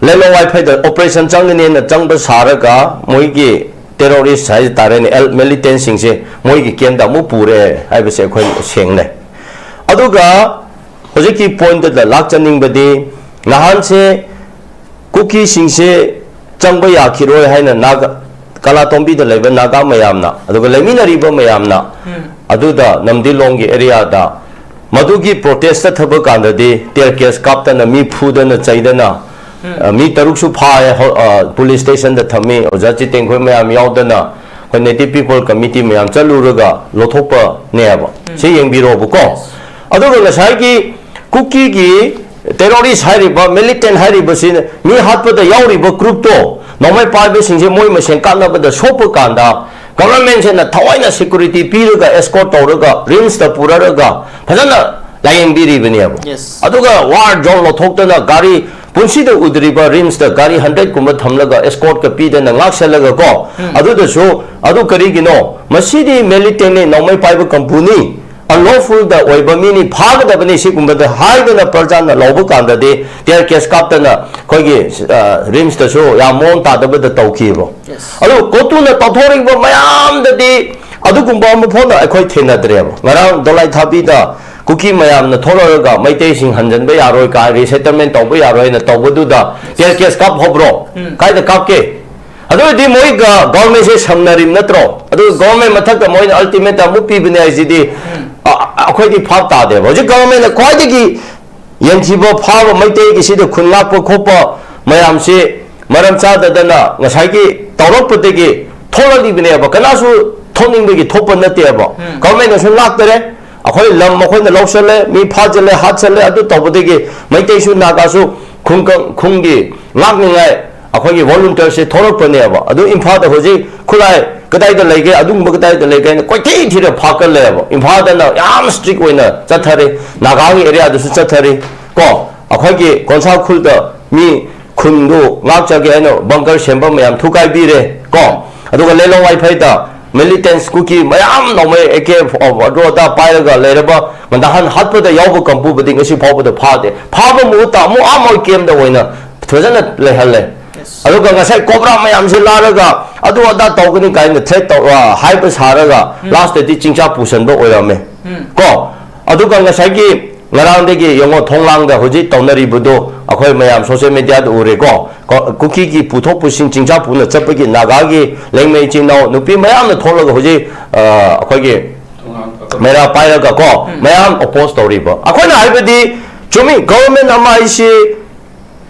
ꯂꯩꯂꯣꯡ ꯋꯥꯏꯐꯩꯗ ꯑꯣꯄꯔꯦꯁꯟ ꯆꯪꯒꯅꯤꯅ ꯆꯪꯕ ꯁꯥꯔꯒ ꯃꯣꯏꯒꯤ ꯇꯦꯔꯣꯔꯤꯁ ꯍꯥꯏ ꯇꯥꯔꯦꯅꯦ, ꯑꯦꯜ ꯃꯤꯂꯤꯇꯦꯟꯁꯤꯡꯁꯦ ꯃꯣꯏꯒꯤ ꯀꯦꯝꯗ ꯑꯃꯨꯛ ꯄꯨꯔꯦ ꯍꯥꯏꯕꯁꯦ ꯑꯩꯈꯣꯏ ꯁꯦꯡꯅꯩ꯫ ꯑꯗꯨꯒ ꯍꯧꯖꯤꯛꯀꯤ ꯄꯣꯏꯟꯠꯇꯨꯗ ꯂꯥꯛꯆꯅꯤꯡꯕꯗꯤ, ꯅꯍꯥꯟꯁꯦ ꯀꯨꯀꯤꯁꯤꯡꯁꯦ ꯆꯪꯕ ꯌꯥꯈꯤꯔꯣꯏ ꯍꯥꯏꯅ ꯅꯥꯒꯥ, ꯀꯂꯥꯇꯣꯝꯕꯤꯗ ꯂꯩꯕ ꯅꯥꯒꯥ ꯃꯌꯥꯝꯅ, ꯑꯗꯨꯒ ꯂꯩꯃꯤꯟꯅꯔꯤꯕ ꯃꯌꯥꯝꯅ, ꯑꯗꯨꯗ ꯅꯝꯗꯤꯂꯣꯡꯒꯤ ꯑꯦꯔꯤꯌꯥꯗ ꯃꯗꯨꯒꯤ ꯄ꯭ꯔꯣꯇꯦꯁ ꯆꯠꯊꯕ ꯀꯥꯟꯗꯗꯤ ꯇꯤꯌꯔ ꯒ꯭ꯌꯥꯁ ꯀꯥꯞꯇꯅ, ꯃꯤ ꯐꯨꯗꯅ ꯆꯩꯗꯅ, ꯑ, ꯃꯤ ꯇꯔꯨꯛꯁꯨ ꯐꯥꯔꯦ, ꯍꯣ-, ꯑ, ꯄꯨꯂꯤꯁ ꯁ꯭ꯇꯦꯁꯟꯗ ꯊꯝꯃꯤ, ꯑꯣꯖꯥ ꯖꯤꯇꯦꯟ ꯈꯣꯏ ꯃꯌꯥꯝ ꯌꯥꯎꯗꯅ, ꯑꯩꯈꯣꯏ ꯅꯦꯇꯤꯚ ꯄꯤꯄꯜ ꯀꯃꯤꯇꯤ ꯃꯌꯥꯝ ꯆꯠꯂꯨꯔꯒ ꯂꯧꯊꯣꯛꯄꯅꯦꯕ꯫ ꯁꯤ ꯌꯦꯡꯕꯤꯔꯣꯕꯀꯣ꯫ ꯑꯗꯨꯒ ꯉꯁꯥꯏꯒꯤ ꯀꯨꯀꯤꯒꯤ ꯇꯦꯔꯣꯔꯤꯁ ꯍꯥꯏꯔꯤꯕ, ꯃꯤꯂꯤꯇꯦꯟ ꯍꯥꯏꯔꯤꯕꯁꯤ, ꯃꯤ ꯍꯥꯠꯄꯗ ꯌꯥꯎꯔꯤꯕ ꯒ꯭ꯔꯨꯞꯇꯣ, ꯅꯣꯡꯃꯩ ꯄꯥꯏꯕꯁꯤꯡꯁꯦ ꯃꯣꯏ ꯃꯁꯦꯟ ꯀꯥꯞꯅꯕꯗ ꯁꯣꯛꯄ ꯀꯥꯟꯗ, ꯒꯚꯔꯟꯃꯦꯟꯁꯤꯅ ꯊꯑꯣꯏꯅ ꯁꯦꯀ꯭ꯌꯨꯔꯤꯇꯤ ꯄꯤꯔꯒ, ꯑꯦꯁꯀꯣꯔꯠ ꯇꯧꯔꯒ, ꯔꯤꯝꯁꯇ ꯄꯨꯔꯔꯒ ꯐꯖꯅ ꯂꯥꯌꯦꯡꯕꯤꯔꯤꯕꯅꯦꯕ꯫ Yes. ꯑꯗꯨꯒ ꯋꯥꯔ ꯖꯣꯟ ꯂꯧꯊꯣꯛꯇꯅ ꯒꯥꯔꯤ, ꯄꯨꯟꯁꯤꯗ ꯎꯗ꯭ꯔꯤꯕ ꯔꯤꯝꯁꯇ ꯒꯥꯔꯤ ꯍꯟꯗ꯭ꯔꯦꯠ ꯀꯨꯝꯕ ꯊꯝꯂꯒ, ꯑꯦꯁꯀꯣꯔꯠꯀ ꯄꯤꯗꯅ ꯉꯥꯛꯁꯜꯂꯒ ꯀꯣ, ꯑꯗꯨꯗꯁꯨ, ꯑꯗꯨ ꯀꯔꯤꯒꯤꯅꯣ? ꯃꯁꯤꯗꯤ ꯃꯤꯂꯤꯇꯦꯟꯅꯤ, ꯅꯣꯡꯃꯩ ꯄꯥꯏꯕ ꯀꯥꯡꯕꯨꯅꯤ, ꯑꯟꯂꯣꯐꯨꯜꯗ ꯑꯣꯏꯕ ꯃꯤꯅꯤ, ꯐꯥꯒꯗꯕꯅꯤ, ꯁꯤꯒꯨꯝꯕꯗ ꯍꯥꯏꯗꯅ ꯄ꯭ꯔꯖꯥꯅ ꯂꯧꯕ ꯀꯥꯟꯗꯗꯤ ꯇꯤꯌꯔ ꯒ꯭ꯌꯥꯁ ꯀꯥꯞꯇꯅ ꯑꯩꯈꯣꯏꯒꯤ, ꯑ, ꯔꯤꯝꯁꯇꯁꯨ ꯌꯥꯝ ꯃꯑꯣꯡ ꯇꯥꯗꯕꯗ ꯇꯧꯈꯤꯕ꯫ Yes. ꯑꯗꯨ ꯀꯣꯇꯨꯅ ꯇꯧꯊꯣꯔꯛꯏꯕ ꯃꯌꯥꯝꯗꯗꯤ ꯑꯗꯨꯒꯨꯝꯕ ꯑꯃ ꯐꯥꯎꯅ ꯑꯩꯈꯣꯏ ꯊꯦꯡꯅꯗ꯭ꯔꯦꯕ꯫ ꯉꯔꯥꯡ ꯗꯣꯂꯥꯏ ꯊꯥꯕꯤꯗ ꯀꯨꯀꯤ ꯃꯌꯥꯝꯅ ꯊꯣꯛꯂꯛꯑꯒ ꯃꯩꯇꯩꯁꯤꯡ ꯍꯟꯖꯟꯕ ꯌꯥꯔꯣꯏ ꯀꯥꯏ, ꯔꯤꯁꯦꯇꯜꯃꯦꯟ ꯇꯧꯕ ꯌꯥꯔꯣꯏ ꯍꯥꯏꯅ ꯇꯧꯕꯗꯨꯗ ꯇꯤꯌꯔ ꯒ꯭ꯌꯥꯁ ꯀꯥꯞꯍꯧꯕ꯭ꯔꯣ? ꯎꯝ꯫ ꯀꯥꯏꯗ ꯀꯥꯞꯀꯦ? ꯑꯗꯨ ꯑꯣꯏꯔꯗꯤ ꯃꯣꯏꯒ ꯒꯚꯔꯟꯃꯦꯟꯁꯦ ꯁꯝꯅꯔꯤꯕ ꯅꯠꯇ꯭ꯔꯣ? ꯑꯗꯨ ꯒꯚꯔꯟꯃꯦꯟ ꯃꯊꯛꯇ ꯃꯣꯏꯅ ꯑꯜꯇꯤꯃꯦꯇꯝ ꯑꯃꯨꯛ ꯄꯤꯕꯅꯦ ꯍꯥꯏꯁꯤꯗꯤ, ꯎꯝ꯫ ꯑ-, ꯑ-, ꯑꯩꯈꯣꯏꯗꯤ ꯚꯥꯞ ꯇꯥꯗꯦꯕ꯫ ꯍꯧꯖꯤꯛ ꯒꯚꯔꯟꯃꯦꯟꯅ ꯈ꯭ꯋꯥꯏꯗꯒꯤ ꯌꯦꯟꯊꯤꯕ ꯐꯥꯕ ꯃꯩꯇꯩꯒꯤ ꯁꯤꯗ ꯈꯨꯟ ꯉꯥꯛꯄ ꯈꯣꯠꯄ ꯃꯌꯥꯝꯁꯤ ꯃꯔꯝ ꯆꯥꯗꯗꯅ ꯉꯁꯥꯏꯒꯤ ꯇꯧꯔꯛꯄꯗꯒꯤ ꯊꯣꯛꯂꯛꯂꯤꯕꯅꯦꯕ꯫ ꯀꯅꯥꯁꯨ ꯊꯣꯛꯅꯤꯡꯕꯒꯤ ꯊꯣꯛꯄ ꯅꯠꯇꯦꯕ꯫ ꯎꯝ꯫ ꯒꯚꯔꯟꯃꯦꯟꯅꯁꯨ ꯉꯥꯛꯇꯔꯦ꯫ ꯑꯩꯈꯣꯏ ꯂꯝ ꯑꯩꯈꯣꯏꯅ ꯂꯧꯁꯜꯂꯦ, ꯃꯤ ꯐꯥꯖꯜꯂꯦ, ꯍꯥꯠꯆꯜꯂꯦ, ꯑꯗꯨ ꯇꯧꯕꯗꯒꯤ ꯃꯩꯇꯩꯁꯨ ꯅꯥꯒꯥꯁꯨ ꯈꯨꯡꯒꯪ-, ꯈꯨꯟꯒꯤ ꯉꯥꯛꯅꯤꯡꯉꯥꯏ ꯑꯩꯈꯣꯏꯒꯤ ꯚꯣꯂꯨꯟꯇꯤꯌꯔꯁꯦ ꯊꯣꯛꯂꯛꯄꯅꯦꯕ꯫ ꯑꯗꯨ ꯏꯝꯐꯥꯜꯗ ꯍꯧꯖꯤꯛ ꯈꯨꯠꯂꯥꯏ ꯀꯗꯥꯏꯗ ꯂꯩꯒꯦ, ꯑꯗꯨꯒꯨꯝꯕ ꯀꯗꯥꯏꯗ ꯂꯩꯒꯦ ꯍꯥꯏꯅ ꯀꯣꯏꯊꯤ ꯊꯤꯔ ꯐꯥꯀꯠꯂꯦꯕ꯫ ꯏꯝꯐꯥꯜꯗꯅ ꯌꯥꯝ ꯁ꯭ꯇ꯭ꯔꯤꯛ ꯑꯣꯏꯅ ꯆꯠꯊꯔꯤ, ꯅꯥꯒꯥꯒꯤ ꯑꯦꯔꯤꯌꯥꯗꯁꯨ ꯆꯠꯊꯔꯤ꯫ ꯀꯣ, ꯑꯩꯈꯣꯏꯒꯤ ꯀꯣꯟꯁꯥ ꯈꯨꯜꯗ ꯃꯤ ꯈꯨꯟꯗꯨ ꯉꯥꯛꯆꯒꯦ ꯍꯥꯏꯅ ꯕꯪꯀꯔ ꯁꯦꯝꯕ ꯃꯌꯥꯝ ꯊꯨꯒꯥꯏꯕꯤꯔꯦ꯫ ꯀꯣ, ꯑꯗꯨꯒ ꯂꯦꯂꯣꯡ ꯋꯥꯏꯐꯩꯗ ꯃꯤꯂꯤꯇꯦꯟꯁ ꯀꯨꯀꯤ ꯃꯌꯥꯝ ꯅꯣꯡꯃꯩ ꯑꯦ ꯀꯦ ꯑꯗꯨ ꯑꯗꯥ ꯄꯥꯏꯔꯒ ꯂꯩꯔꯕ ꯅꯍꯥꯟ ꯍꯥꯠꯄꯗ ꯌꯥꯎꯕ ꯀꯥꯡꯕꯨꯕꯨꯗꯤ ꯉꯁꯤ ꯐꯥꯎꯕꯗ ꯐꯥꯗꯦ꯫ ꯐꯥꯕ ꯃꯍꯨꯠꯇ ꯑꯃꯨꯛ ꯑꯥ ꯃꯣꯏ ꯀꯦꯝꯗ ꯑꯣꯏꯅ ꯐꯖꯅ ꯂꯩꯍꯜꯂꯦ꯫ Yes. ꯑꯗꯨꯒ ꯉꯁꯥꯏ ꯀꯣꯕ꯭ꯔꯥ ꯃꯌꯥꯝꯁꯦ ꯂꯥꯛꯂꯒ ꯑꯗꯨ ꯑꯗꯥ ꯇꯧꯒꯅꯤ ꯀꯥꯏꯅ ꯊ꯭ꯔꯦꯠ ꯇꯧ-, ꯑ, ꯍꯥꯏꯕ ꯁꯥꯔꯒ ꯎꯝ꯫ ꯂꯥꯁꯇꯗꯤ ꯆꯤꯡꯆꯥ ꯄꯨꯁꯟꯕ ꯑꯣꯏꯔꯝꯃꯦ꯫ ꯎꯝ꯫ ꯀꯣ, ꯑꯗꯨꯒ ꯉꯁꯥꯏꯒꯤ ꯉꯔꯥꯡꯗꯒꯤ ꯌꯦꯡꯉꯣ, ꯊꯣꯡꯂꯥꯡꯗ ꯍꯧꯖꯤꯛ ꯇꯧꯅꯔꯤꯕꯗꯣ ꯑꯩꯈꯣꯏ ꯃꯌꯥꯝ ꯁꯣꯁꯤꯌꯦꯜ ꯃꯦꯗꯤꯌꯥꯗ ꯎꯔꯦꯀꯣ꯫ ꯀꯣ-, ꯀꯨꯀꯤꯒꯤ ꯄꯨꯊꯣꯛ ꯄꯨꯁꯤꯟ ꯆꯤꯡꯆꯥ ꯄꯨꯅ ꯆꯠꯄꯒꯤ ꯅꯥꯒꯥꯒꯤ ꯂꯦꯡꯃꯩ ꯏꯆꯤꯟ ꯏꯅꯥꯎ ꯅꯨꯄꯤ ꯃꯌꯥꯝꯅ ꯊꯣꯛꯂꯒ ꯍꯧꯖꯤꯛ, ꯑ, ꯑꯩꯈꯣꯏꯒꯤ ꯃꯦꯔꯥ ꯄꯥꯏꯔꯒ ꯀꯣ, ꯃꯌꯥꯝ oppose ꯇꯧꯔꯤꯕ꯫ ꯑꯩꯈꯣꯏꯅ ꯍꯥꯏꯕꯗꯤ, ꯆꯨꯝꯃꯤ, government ꯑꯃ ꯍꯥꯏꯁꯤ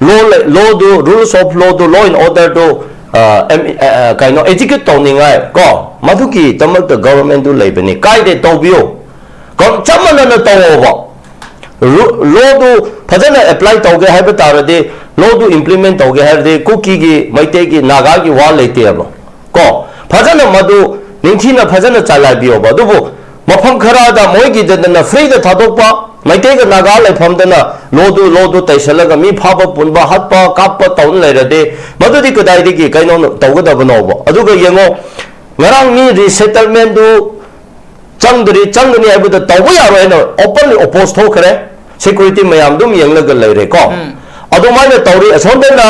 law ꯂꯩ, lawꯗꯨ, rules of lawꯗꯨ, law and orderꯗꯨ, ꯑ, ꯑꯦꯝ-, ꯑ, ꯑ, ꯀꯩꯅꯣ, execute ꯇꯧꯅꯤꯡꯉꯥꯏ ꯀꯣ, ꯃꯗꯨꯒꯤꯗꯃꯛꯇ governmentꯗꯨ ꯂꯩꯕꯅꯤ꯫ ꯀꯥꯏꯗꯦ, ꯇꯧꯕꯤꯌꯨ꯫ ꯒ-, ꯆꯞ ꯃꯥꯟꯅꯅ ꯇꯧꯑꯣꯕ꯫ ꯔꯨ-, lawꯗꯨ ꯐꯖꯅ apply ꯇꯧꯒꯦ ꯍꯥꯏꯕ ꯇꯥꯔꯗꯤ, lawꯗꯨ implement ꯇꯧꯒꯦ ꯍꯥꯏꯔꯗꯤ, ꯀꯨꯀꯤꯒꯤ, ꯃꯩꯇꯩꯒꯤ, ꯅꯥꯒꯥꯒꯤ ꯋꯥ ꯂꯩꯇꯦꯕ꯫ ꯀꯣ, ꯐꯖꯅ ꯃꯗꯨ ꯅꯤꯡꯊꯤꯅ ꯐꯖꯅ ꯆꯂꯥꯏꯕꯤꯌꯣꯕ꯫ ꯑꯗꯨꯕꯨ ꯃꯐꯝ ꯈꯔꯗ ꯃꯣꯏꯒꯤꯗꯗꯅ freeꯗ ꯊꯥꯗꯣꯛꯄ, ꯃꯩꯇꯩꯒ ꯅꯥꯒꯥ ꯂꯩꯐꯝꯗꯅ lawꯗꯨ, lawꯗꯨ ꯇꯩꯁꯜꯂꯒ ꯃꯤ ꯐꯥꯕ ꯄꯨꯟꯕ, ꯍꯥꯠꯄ ꯀꯥꯞꯄ ꯇꯧꯅ ꯂꯩꯔꯗꯤ, ꯃꯗꯨꯗꯤ ꯀꯗꯥꯏꯗꯒꯤ ꯀꯩꯅꯣ ꯇꯧꯒꯗꯕꯅꯣꯕ? ꯑꯗꯨꯒ ꯌꯦꯡꯉꯣ, ꯉꯔꯥꯡ ꯃꯤ resettlementꯗꯨ ꯆꯪꯗ꯭ꯔꯤ, ꯆꯪꯒꯅꯤ ꯍꯥꯏꯕꯗ ꯇꯧꯕ ꯌꯥꯔꯣꯏ ꯍꯥꯏꯅ openly oppose ꯊꯣꯛꯈ꯭ꯔꯦ꯫ Security ꯃꯌꯥꯝ ꯑꯗꯨꯝ ꯌꯦꯡꯂꯒ ꯂꯩꯔꯦꯀꯣ꯫ ꯑꯗꯨꯃꯥꯏꯅ ꯇꯧꯔꯤ꯫ ꯑꯁꯣꯝꯗꯅ,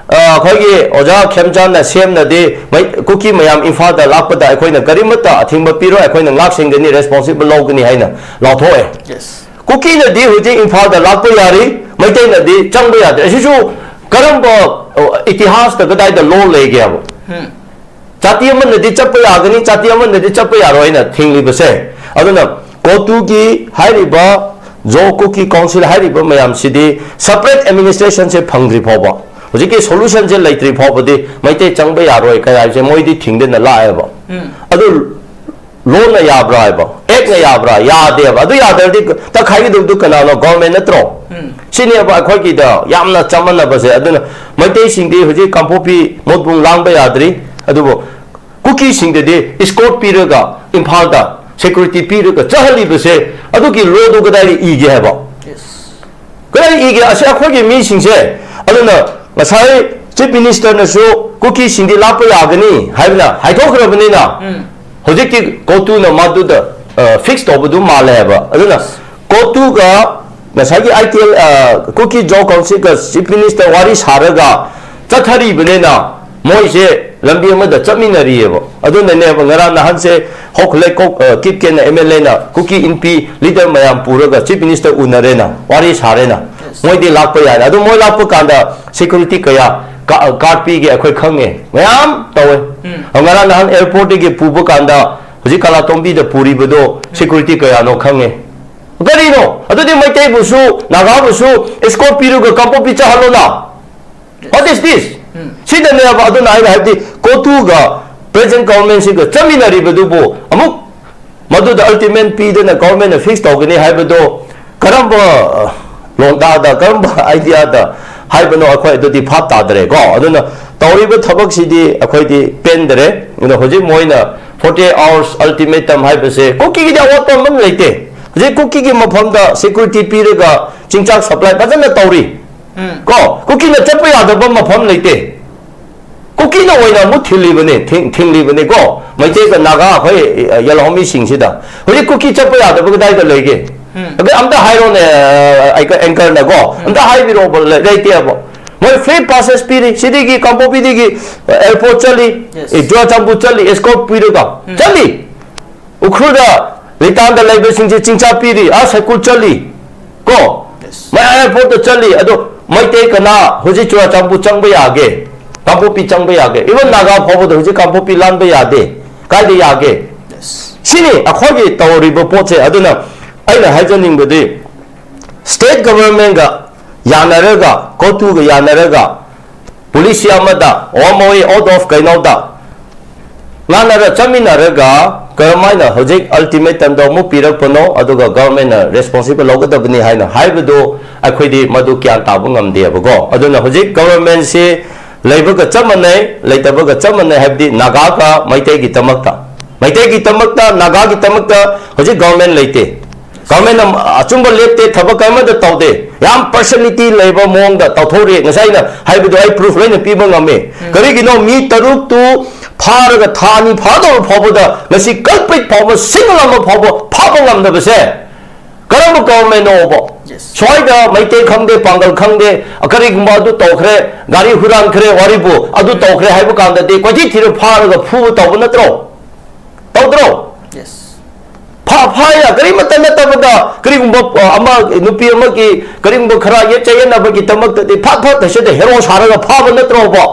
ꯑ, ꯑꯩꯈꯣꯏꯒꯤ ꯑꯣꯖꯥ ꯈꯦꯝꯆꯥꯟꯅ ꯁꯦꯝꯅꯗꯤ ꯃꯩ-, ꯀꯨꯀꯤ ꯃꯌꯥꯝ ꯏꯝꯐꯥꯜꯗ ꯂꯥꯛꯄꯗ ꯑꯩꯈꯣꯏꯅ ꯀꯔꯤꯃꯠꯇ ꯑꯊꯤꯡꯕ ꯄꯤꯔꯣꯏ, ꯑꯩꯈꯣꯏꯅ ꯉꯥꯛ ꯁꯦꯟꯒꯅꯤ, responsible ꯂꯧꯒꯅꯤ ꯍꯥꯏꯅ ꯂꯥꯎꯊꯣꯛꯑꯦ꯫ ꯀꯨꯀꯤꯅꯗꯤ ꯍꯧꯖꯤꯛ ꯏꯝꯐꯥꯜꯗ ꯂꯥꯛꯄ ꯌꯥꯔꯤ, ꯃꯩꯇꯩꯅꯗꯤ ꯆꯪꯕ ꯌꯥꯗꯦ꯫ ꯑꯁꯤꯁꯨ ꯀꯔꯝꯕ, ꯑ, ꯏꯇꯤꯍꯥꯁꯇ ꯀꯗꯥꯏꯗ law ꯂꯩꯒꯦꯕ? ꯖꯥꯇꯤ ꯑꯃꯅꯗꯤ ꯆꯠꯄ ꯌꯥꯒꯅꯤ, ꯖꯥꯇꯤ ꯑꯃꯅꯗꯤ ꯆꯠꯄ ꯌꯥꯔꯣꯏ ꯍꯥꯏꯅ ꯊꯤꯡꯂꯤꯕꯁꯦ꯫ ꯑꯗꯨꯅ ꯀꯣꯇꯨꯒꯤ ꯍꯥꯏꯔꯤꯕ ꯖꯣ ꯀꯨꯀꯤ ꯀꯥꯎꯟꯁꯤꯜ ꯍꯥꯏꯔꯤꯕ ꯃꯌꯥꯝꯁꯤꯗꯤ separate administrationꯁꯦ ꯐꯪꯗ꯭ꯔꯤ ꯐꯥꯎꯕ, ꯍꯧꯖꯤꯛꯀꯤ solutionꯁꯦ ꯂꯩꯇ꯭ꯔꯤ ꯐꯥꯎꯕꯗꯤ ꯃꯩꯇꯩ ꯆꯪꯕ ꯌꯥꯔꯣꯏ ꯀꯩ ꯍꯥꯏꯕꯁꯦ ꯃꯣꯏꯗꯤ ꯊꯤꯡꯗꯅ ꯂꯥꯛꯑꯦꯕ꯫ ꯑꯗꯨ lawꯅ ꯌꯥꯕ꯭ꯔꯥ ꯍꯥꯏꯕ, actꯅ ꯌꯥꯕ꯭ꯔꯥ? ꯌꯥꯗꯦꯕ꯫ ꯑꯗꯨ ꯌꯥꯗ꯭ꯔꯗꯤ ꯇꯛꯈꯥꯏꯒꯗꯕꯗꯨ ꯀꯅꯥꯅꯣ? Government ꯅꯠꯇ꯭ꯔꯣ? ꯁꯤꯅꯦꯕ ꯑꯩꯈꯣꯏꯒꯤꯗ ꯌꯥꯝꯅ ꯆꯃꯝꯅꯕꯁꯦ꯫ ꯑꯗꯨꯅ ꯃꯩꯇꯩꯁꯤꯡꯗꯤ ꯍꯧꯖꯤꯛ ꯀꯥꯡꯄꯣꯛꯄꯤ ꯃꯣꯠꯕꯨꯡ ꯂꯥꯡꯕ ꯌꯥꯗ꯭ꯔꯤ, ꯑꯗꯨꯕꯨ ꯀꯨꯀꯤꯁꯤꯡꯗꯗꯤ escort ꯄꯤꯔꯒ ꯏꯝꯐꯥꯜꯗ security ꯄꯤꯔꯒ ꯆꯠꯍꯜꯂꯤꯕꯁꯦ, ꯑꯗꯨꯒꯤ lawꯗꯨ ꯀꯗꯥꯏꯗ ꯏꯒꯦ ꯍꯥꯏꯕ? ꯀꯗꯥꯏ ꯏꯒꯦ? ꯑꯁꯤ ꯑꯩꯈꯣꯏꯒꯤ ꯃꯤꯁꯤꯡꯁꯦ꯫ ꯑꯗꯨꯅ ꯉꯁꯥꯏ Chief Ministerꯅꯁꯨ ꯀꯨꯀꯤꯁꯤꯡꯗꯤ ꯂꯥꯛꯄ ꯌꯥꯒꯅꯤ ꯍꯥꯏꯕꯅ ꯍꯥꯏꯗꯣꯛꯈ꯭ꯔꯕꯅꯤꯅ, ꯍꯧꯖꯤꯛꯇꯤ ꯀꯣꯇꯨꯅ ꯃꯗꯨꯗ, ꯑ, fix ꯇꯧꯕꯗꯨ ꯃꯥꯜꯂꯦ ꯍꯥꯏꯕ꯫ ꯑꯗꯨꯅ ꯀꯣꯇꯨꯒ ꯉꯁꯥꯏꯒꯤ ITL, ꯑ, ꯀꯨꯀꯤ ꯖꯣ ꯀꯥꯎꯟꯁꯤꯜꯒ Chief Minister ꯋꯥꯔꯤ ꯁꯥꯔꯒ ꯆꯠꯊꯔꯤꯕꯅꯤꯅ, ꯃꯣꯏꯁꯦ ꯂꯝꯕꯤ ꯑꯃꯗ ꯆꯠꯃꯤꯟꯅꯔꯤꯑꯕ꯫ ꯑꯗꯨꯅꯅꯦꯕ ꯉꯔꯥꯡ ꯅꯍꯥꯟꯁꯦ ꯍꯣꯈꯂꯦꯀꯣꯛ, ꯑ, ꯀꯤꯞꯀꯦꯟ MLAꯅ ꯀꯨꯀꯤ ꯏꯟꯄꯤ leader ꯃꯌꯥꯝ ꯄꯨꯔꯒ Chief Minister ꯎꯅꯔꯦꯅ, ꯋꯥꯔꯤ ꯁꯥꯔꯦꯅ꯫ ꯃꯣꯏꯗꯤ ꯂꯥꯛꯄ ꯌꯥꯔꯦ꯫ ꯑꯗꯨ ꯃꯣꯏ ꯂꯥꯛꯄ ꯀꯥꯟꯗ security ꯀꯌꯥ ꯀꯥ-, guard ꯄꯤꯒꯦ ꯑꯩꯈꯣꯏ ꯈꯪꯉꯦ꯫ ꯃꯌꯥꯝ ꯇꯧꯋꯦ꯫ ꯎꯝ꯫ ꯉꯔꯥꯡ ꯅꯍꯥꯟ airportꯇꯒꯤ ꯄꯨꯕ ꯀꯥꯟꯗ ꯍꯧꯖꯤꯛ ꯀꯥꯂꯥꯇꯣꯝꯕꯤꯗ ꯄꯨꯔꯤꯕꯗꯣ ꯁꯦꯀ꯭ꯌꯨꯔꯤꯇꯤ ꯀꯌꯥꯅꯣ ꯈꯪꯉꯦ꯫ ꯀꯔꯤꯅꯣ? ꯑꯗꯨꯗꯤ ꯃꯩꯇꯩꯕꯨꯁꯨ, ꯅꯥꯒꯥꯕꯨꯁꯨ ꯑꯦꯁꯀꯣꯔꯠ ꯄꯤꯔꯒ ꯀꯥꯡꯄꯣꯛꯄꯤ ꯆꯠꯍꯜꯂꯣꯅ꯫ What is this? ꯁꯤꯗꯅꯦꯕ ꯑꯗꯨꯅ ꯑꯩꯅ ꯍꯥꯏꯕꯗꯤ ꯀꯣꯇꯨꯒ ꯄ꯭ꯔꯦꯖꯦꯟ ꯒꯚꯔꯟꯃꯦꯟꯁꯤꯒ ꯆꯠꯃꯤꯟꯅꯔꯤꯕꯗꯨꯕꯨ ꯑꯃꯨꯛ ꯃꯗꯨꯗ ꯑꯜꯇꯤꯃꯦꯟ ꯄꯤꯗꯅ ꯒꯚꯔꯟꯃꯦꯟꯅ ꯐꯤꯛꯁ ꯇꯧꯒꯅꯤ ꯍꯥꯏꯕꯗꯣ ꯀꯔꯝꯕ, ꯑ, ꯂꯣꯟꯗꯥꯗ, ꯀꯔꯝꯕ ꯑꯥꯏꯗꯤꯌꯥꯗ ꯍꯥꯏꯕꯅꯣ, ꯑꯩꯈꯣꯏ ꯑꯗꯨꯗꯤ ꯚꯥꯞ ꯇꯥꯗ꯭ꯔꯦꯀꯣ꯫ ꯑꯗꯨꯅ ꯇꯧꯔꯤꯕ ꯊꯕꯛꯁꯤꯗꯤ ꯑꯩꯈꯣꯏꯗꯤ ꯄꯦꯟꯗ꯭ꯔꯦ꯫ ꯑꯗꯣ ꯍꯧꯖꯤꯛ ꯃꯣꯏꯅ forty eight hours ultimatum ꯍꯥꯏꯕꯁꯦ ꯀꯨꯀꯤꯒꯤꯗꯤ ꯑꯋꯥꯠꯄ ꯑꯃ ꯂꯩꯇꯦ꯫ ꯍꯧꯖꯤꯛ ꯀꯨꯀꯤꯒꯤ ꯃꯐꯝꯗ ꯁꯦꯀ꯭ꯌꯨꯔꯤꯇꯤ ꯄꯤꯔꯒ ꯆꯤꯡꯆꯥꯛ ꯁꯄ꯭ꯂꯥꯏ ꯐꯖꯅ ꯇꯧꯔꯤ꯫ ꯀꯣ, ꯀꯨꯀꯤꯅ ꯆꯠꯄ ꯌꯥꯗꯕ ꯃꯐꯝ ꯂꯩꯇꯦ꯫ ꯀꯨꯀꯤꯅ ꯑꯣꯏꯅ ꯑꯃꯨꯛ ꯊꯤꯜꯂꯤꯕꯅꯦ, ꯊꯤꯡ-, ꯊꯤꯡꯂꯤꯕꯅꯦ ꯀꯣ꯫ ꯃꯩꯇꯩꯒ ꯅꯥꯒꯥ ꯑꯩꯈꯣꯏ, ꯑ, ꯌꯦꯜꯍꯧꯃꯤꯁꯤꯡꯁꯤꯗ꯫ ꯍꯧꯖꯤꯛ ꯀꯨꯀꯤ ꯆꯠꯄ ꯌꯥꯗꯕ ꯀꯗꯥꯏꯗ ꯂꯩꯒꯦ? ꯑꯗ ꯑꯝꯇ ꯍꯥꯏꯔꯣꯅꯦ, ꯑ, ꯑꯩ-, ꯑꯦꯡꯀꯔꯅ ꯀꯣ꯫ ꯑꯝꯇ ꯍꯥꯏꯕꯤꯔꯛꯑꯣꯕ, ꯂꯩ-, ꯂꯩꯇꯦꯕ꯫ ꯃꯣꯏ ꯐ꯭ꯔꯤ ꯄꯥꯁꯦꯁ ꯄꯤꯔꯤ꯫ ꯁꯤꯗꯒꯤ ꯀꯥꯡꯄꯣꯛꯄꯤꯗꯒꯤ, ꯑ, ꯑꯦꯌꯔꯄꯣꯔꯠ ꯆꯠꯂꯤ, Yes. ꯑꯦ, ꯆꯨꯔꯥꯆꯥꯟꯄꯨꯔ ꯆꯠꯂꯤ, ꯑꯦꯁꯀꯣꯔꯠ ꯄꯤꯔꯒ ꯆꯠꯂꯤ꯫ ꯎꯈ꯭ꯔꯨꯜꯗ ꯂꯩꯇꯥꯟꯗ ꯂꯩꯕꯁꯤꯡꯁꯦ ꯆꯤꯡꯆꯥ ꯄꯤꯔꯤ, ꯑꯥ ꯁꯥꯏꯀꯨꯜ ꯆꯠꯂꯤ ꯀꯣ꯫ Yes. ꯃꯌꯥꯏ ꯑꯦꯌꯔꯄꯣꯔꯠꯇ ꯆꯠꯂꯤ꯫ ꯑꯗꯣ ꯃꯩꯇꯩ ꯀꯅꯥ ꯍꯧꯖꯤꯛ ꯆꯨꯔꯥꯆꯥꯟꯄꯨꯔ ꯆꯪꯕ ꯌꯥꯒꯦ? ꯀꯥꯡꯄꯣꯛꯄꯤ ꯆꯪꯕ ꯌꯥꯒꯦ? ꯏꯚꯟ ꯅꯥꯒꯥ ꯐꯥꯎꯕꯗ ꯍꯧꯖꯤꯛ ꯀꯥꯡꯄꯣꯛꯄꯤ ꯂꯥꯟꯕ ꯌꯥꯗꯦ꯫ ꯀꯥꯏꯗ ꯌꯥꯒꯦ? Yes. ꯁꯤꯅꯤ ꯑꯩꯈꯣꯏꯒꯤ ꯇꯧꯔꯤꯕ ꯄꯣꯠꯁꯦ꯫ ꯑꯗꯨꯅ ꯑꯩꯅ ꯍꯥꯏꯖꯅꯤꯡꯕꯗꯤ ꯁ꯭ꯇꯦꯠ ꯒꯚꯔꯟꯃꯦꯟꯒ ꯌꯥꯅꯔꯒ, ꯀꯣꯇꯨꯒ ꯌꯥꯅꯔꯒ, ꯄꯣꯂꯤꯁꯤ ꯑꯃꯗ, ꯑꯣ, ꯃꯣꯏ ꯑꯥꯎꯠ ꯑꯣꯐ ꯀꯩꯅꯣꯗ ꯉꯥꯡꯅꯔ ꯆꯠꯃꯤꯟꯅꯔꯒ ꯀꯔꯝꯍꯥꯏꯅ ꯍꯧꯖꯤꯛ ꯑꯜꯇꯤꯃꯦꯇꯝꯗꯣ ꯑꯃꯨꯛ ꯄꯤꯔꯛꯄꯅꯣ, ꯑꯗꯨꯒ ꯒꯚꯔꯟꯃꯦꯟꯅ ꯔꯦꯁꯄꯣꯟꯁꯤꯕꯜ ꯂꯧꯒꯗꯕꯅꯤ ꯍꯥꯏꯅ ꯍꯥꯏꯕꯗꯨ ꯑꯩꯈꯣꯏꯗꯤ ꯃꯗꯨ ꯒ꯭ꯌꯥꯟ ꯇꯥꯕ ꯉꯝꯗꯦꯕꯀꯣ꯫ ꯑꯗꯨꯅ ꯍꯧꯖꯤꯛ ꯒꯚꯔꯟꯃꯦꯟꯁꯤ ꯂꯩꯕꯒ ꯆꯞ ꯃꯥꯟꯅꯩ, ꯂꯩꯇꯕꯒ ꯆꯞ ꯃꯥꯟꯅꯩ, ꯍꯥꯏꯕꯗꯤ ꯅꯥꯒꯥꯒ ꯃꯩꯇꯩꯒꯤꯗꯃꯛꯇ, ꯃꯩꯇꯩꯒꯤꯗꯃꯛꯇ, ꯅꯥꯒꯥꯒꯤꯗꯃꯛꯇ ꯍꯧꯖꯤꯛ ꯒꯚꯔꯟꯃꯦꯟ ꯂꯩꯇꯦ꯫ ꯒꯚꯔꯟꯃꯦꯟꯅ ꯑꯆꯨꯝꯕ ꯂꯦꯞꯇꯦ, ꯊꯕꯛ ꯀꯔꯤꯃꯠꯇ ꯇꯧꯗꯦ꯫ ꯌꯥꯝ ꯄꯥꯔꯁꯤꯌꯦꯂꯤꯇꯤ ꯂꯩꯕ ꯃꯑꯣꯡꯗ ꯇꯧꯊꯣꯛꯔꯤ꯫ ꯉꯁꯥꯏ ꯑꯩꯅ ꯍꯥꯏꯕꯗꯣ ꯑꯩ ꯄ꯭ꯔꯨꯐ ꯂꯣꯏꯅ ꯄꯤꯕ ꯉꯝꯃꯤ꯫ ꯀꯔꯤꯒꯤꯅꯣ ꯃꯤ ꯇꯔꯨꯛꯇꯨ ꯐꯥꯔꯒ ꯊꯥ ꯑꯅꯤ ꯐꯥꯗꯧꯔ ꯐꯥꯎꯕꯗ ꯉꯁꯤ ꯀꯜꯄ꯭ꯔꯤꯠ ꯐꯥꯎꯕ, ꯁꯤꯡꯒꯜ ꯑꯃ ꯐꯥꯎꯕ ꯐꯥꯕ ꯉꯝꯗꯕꯁꯦ ꯀꯔꯝꯕ ꯒꯚꯔꯟꯃꯦꯟꯅꯣꯕ? Yes. ꯁ꯭ꯋꯥꯏꯗ ꯃꯩꯇꯩ ꯈꯪꯗꯦ, ꯄꯥꯡꯒꯜ ꯈꯪꯗꯦ, ꯀꯔꯤꯒꯨꯝꯕ ꯑꯗꯨ ꯇꯧꯈ꯭ꯔꯦ, ꯒꯥꯔꯤ ꯍꯨꯔꯥꯟꯈ꯭ꯔꯦ, ꯋꯥꯔꯤꯕꯨ ꯑꯗꯨ ꯇꯧꯈ꯭ꯔꯦ ꯍꯥꯏꯕ ꯀꯥꯟꯗꯗꯤ ꯀꯣꯏꯊꯤ ꯊꯤꯔ ꯐꯥꯔꯒ ꯐꯨꯕ ꯇꯧꯕ ꯅꯠꯇ꯭ꯔꯣ? ꯇꯧꯗ꯭ꯔꯣ? Yes. ꯐꯥ-, ꯐꯥꯏꯅ ꯀꯔꯤꯃꯠꯇ ꯅꯠꯇꯕꯗ ꯀꯔꯤꯒꯨꯝꯕ, ꯑ, ꯑꯃ, ꯅꯨꯄꯤ ꯑꯃꯒꯤ ꯀꯔꯤꯒꯨꯝꯕ ꯈꯔ ꯌꯦꯠ ꯆꯌꯦꯠꯅꯕꯒꯤꯗꯃꯛꯇꯗꯤ ꯐꯠ ꯐꯠ ꯍꯦꯛꯇ ꯍꯦꯔꯣ ꯁꯥꯔꯒ ꯐꯥꯕ ꯅꯠꯇ꯭ꯔꯣꯕ?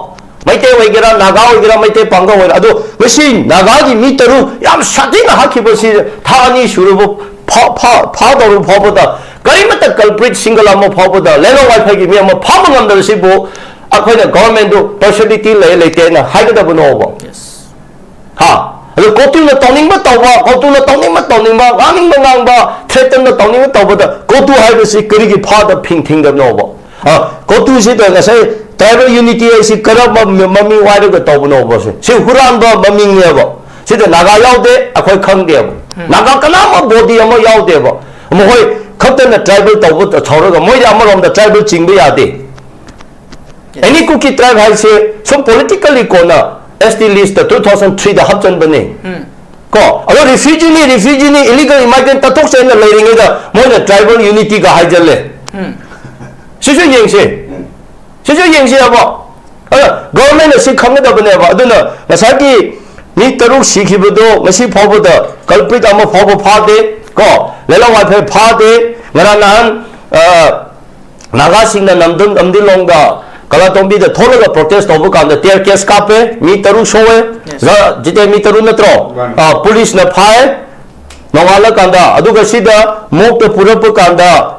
ꯃꯩꯇꯩ ꯑꯣꯏꯒꯦꯔꯥ, ꯅꯥꯒꯥ ꯑꯣꯏꯒꯦꯔꯥ, ꯃꯩꯇꯩ ꯄꯥꯡꯒꯜ ꯑꯣꯏꯒꯦꯔꯥ, ꯑꯗꯣ ꯉꯁꯤ ꯅꯥꯒꯥꯒꯤ ꯃꯤ ꯇꯔꯨꯛ ꯌꯥꯝ ꯁꯥꯊꯤꯅ ꯍꯥꯠꯈꯤꯕꯁꯤ ꯊꯥ ꯑꯅꯤ ꯁꯨꯔꯕ ꯐꯥ-, ꯐꯥ-, ꯐꯥꯗꯧꯔꯕ ꯐꯥꯎꯕꯗ ꯀꯔꯤꯃꯠꯇ culprit single ꯑꯃ ꯐꯥꯎꯕꯗ ꯂꯦꯂꯣꯡ ꯋꯥꯏꯐꯩꯒꯤ ꯃꯤ ꯑꯃ ꯐꯥꯕ ꯉꯝꯗꯕꯁꯤꯕꯨ ꯑꯩꯈꯣꯏꯅ government ꯗꯨ partiality ꯂꯩ ꯂꯩꯇꯦꯅ ꯍꯥꯏꯒꯗꯕꯅꯣꯕ? ꯍꯥ? ꯑꯗꯨ ꯀꯣꯇꯨꯅ ꯇꯧꯅꯤꯡꯕ ꯇꯧꯕ, ꯀꯣꯇꯨꯅ ꯇꯧꯅꯤꯡꯕ ꯇꯧꯅꯤꯡꯕ, ꯉꯥꯡꯅꯤꯡꯕ ꯉꯥꯡꯕ, threaten ꯇꯧꯅꯤꯡꯕ ꯇꯧꯕꯗ ꯀꯣꯇꯨ ꯍꯥꯏꯕꯁꯤ ꯀꯔꯤꯒꯤ ꯐꯥꯗ ꯐꯤꯡ ꯊꯤꯡꯗꯕꯅꯣꯕ? ꯑ, ꯀꯣꯇꯨꯁꯤꯗ ꯉꯁꯥꯏ tribal unity ꯍꯥꯏꯁꯤ ꯀꯔꯝꯕ ꯃ-, ꯃꯃꯤꯡ ꯋꯥꯏꯔꯒ ꯇꯧꯕꯅꯣꯕ? ꯁꯤ, ꯁꯤ ꯍꯨꯔꯥꯟꯕ ꯃꯃꯤꯡꯅꯦꯕ꯫ ꯁꯤꯗ ꯅꯥꯒꯥ ꯌꯥꯎꯗꯦ, ꯑꯩꯈꯣꯏ ꯈꯪꯗꯦꯕ꯫ ꯅꯥꯒꯥ ꯀꯅꯥꯃ body ꯑꯃ ꯌꯥꯎꯗꯦꯕ꯫ ꯃꯈꯣꯏ ꯈꯛꯇꯅ tribal ꯇꯧꯕ ꯇꯧꯔꯒ ꯃꯣꯏꯗꯤ ꯑꯃꯔꯣꯝꯗ tribal ꯆꯤꯡꯕ ꯌꯥꯗꯦ꯫ Any Kuki tribe ꯍꯥꯏꯁꯦ ꯁꯨꯝ politically ꯀꯣꯟꯅ S T list two thousand three ꯗ ꯍꯥꯞꯆꯟꯕꯅꯦ꯫ ꯀꯣ, ꯑꯗꯣ refugee ꯅꯤ, refugee ꯅꯤ, illegal immigrant ꯇꯥꯊꯣꯛꯁꯦꯅ ꯂꯩꯔꯤꯉꯩꯗ ꯃꯣꯏꯅ tribal unity ꯒ ꯍꯥꯏꯖꯜꯂꯦ꯫ ꯁꯤꯁꯨ ꯌꯦꯡꯁꯦ꯫ ꯁꯤꯁꯨ ꯌꯦꯡꯁꯦ ꯑꯕꯣ꯫ ꯑꯗꯣ government ꯅ ꯁꯤ ꯈꯪꯒꯗꯕꯅꯦꯕ꯫ ꯑꯗꯨꯅ ꯉꯁꯥꯏꯒꯤ ꯃꯤ ꯇꯔꯨꯛ ꯁꯤꯈꯤꯕꯗꯣ ꯉꯁꯤ ꯐꯥꯎꯕꯗ culprit ꯑꯃ ꯐꯥꯎꯕ ꯐꯥꯗꯦ꯫ ꯀꯣ, ꯂꯦꯂꯣꯡ ꯋꯥꯏꯐꯩ ꯐꯥꯗꯦ꯫ ꯉꯔꯥꯡ ꯅꯍꯥꯟ, ꯑ, ꯅꯥꯒꯥꯁꯤꯡꯅ ꯅꯝꯗꯨꯝ, ꯅꯝꯗꯤꯂꯣꯡꯗ ꯀꯂꯥꯇꯣꯝꯕꯤꯗ ꯊꯣꯛꯂꯒ protest ꯇꯧꯕ ꯀꯥꯟꯗ tear gas ꯀꯥꯞꯄꯦ, ꯃꯤ ꯇꯔꯨꯛ ꯁꯣꯛꯑꯦ꯫ Yes. ꯖ-, ꯖꯤꯇꯦ ꯃꯤ ꯇꯔꯨꯛ ꯅꯠꯇ꯭ꯔꯣ? ꯃꯥꯅꯤ꯫ ꯑ, police ꯅ ꯐꯥꯏ꯫ ꯅꯣꯡꯉꯥꯜꯂꯀꯥꯟꯗ, ꯑꯗꯨꯒ ꯁꯤꯗ ꯃꯣꯛꯇ ꯄꯨꯔꯛꯄ ꯀꯥꯟꯗ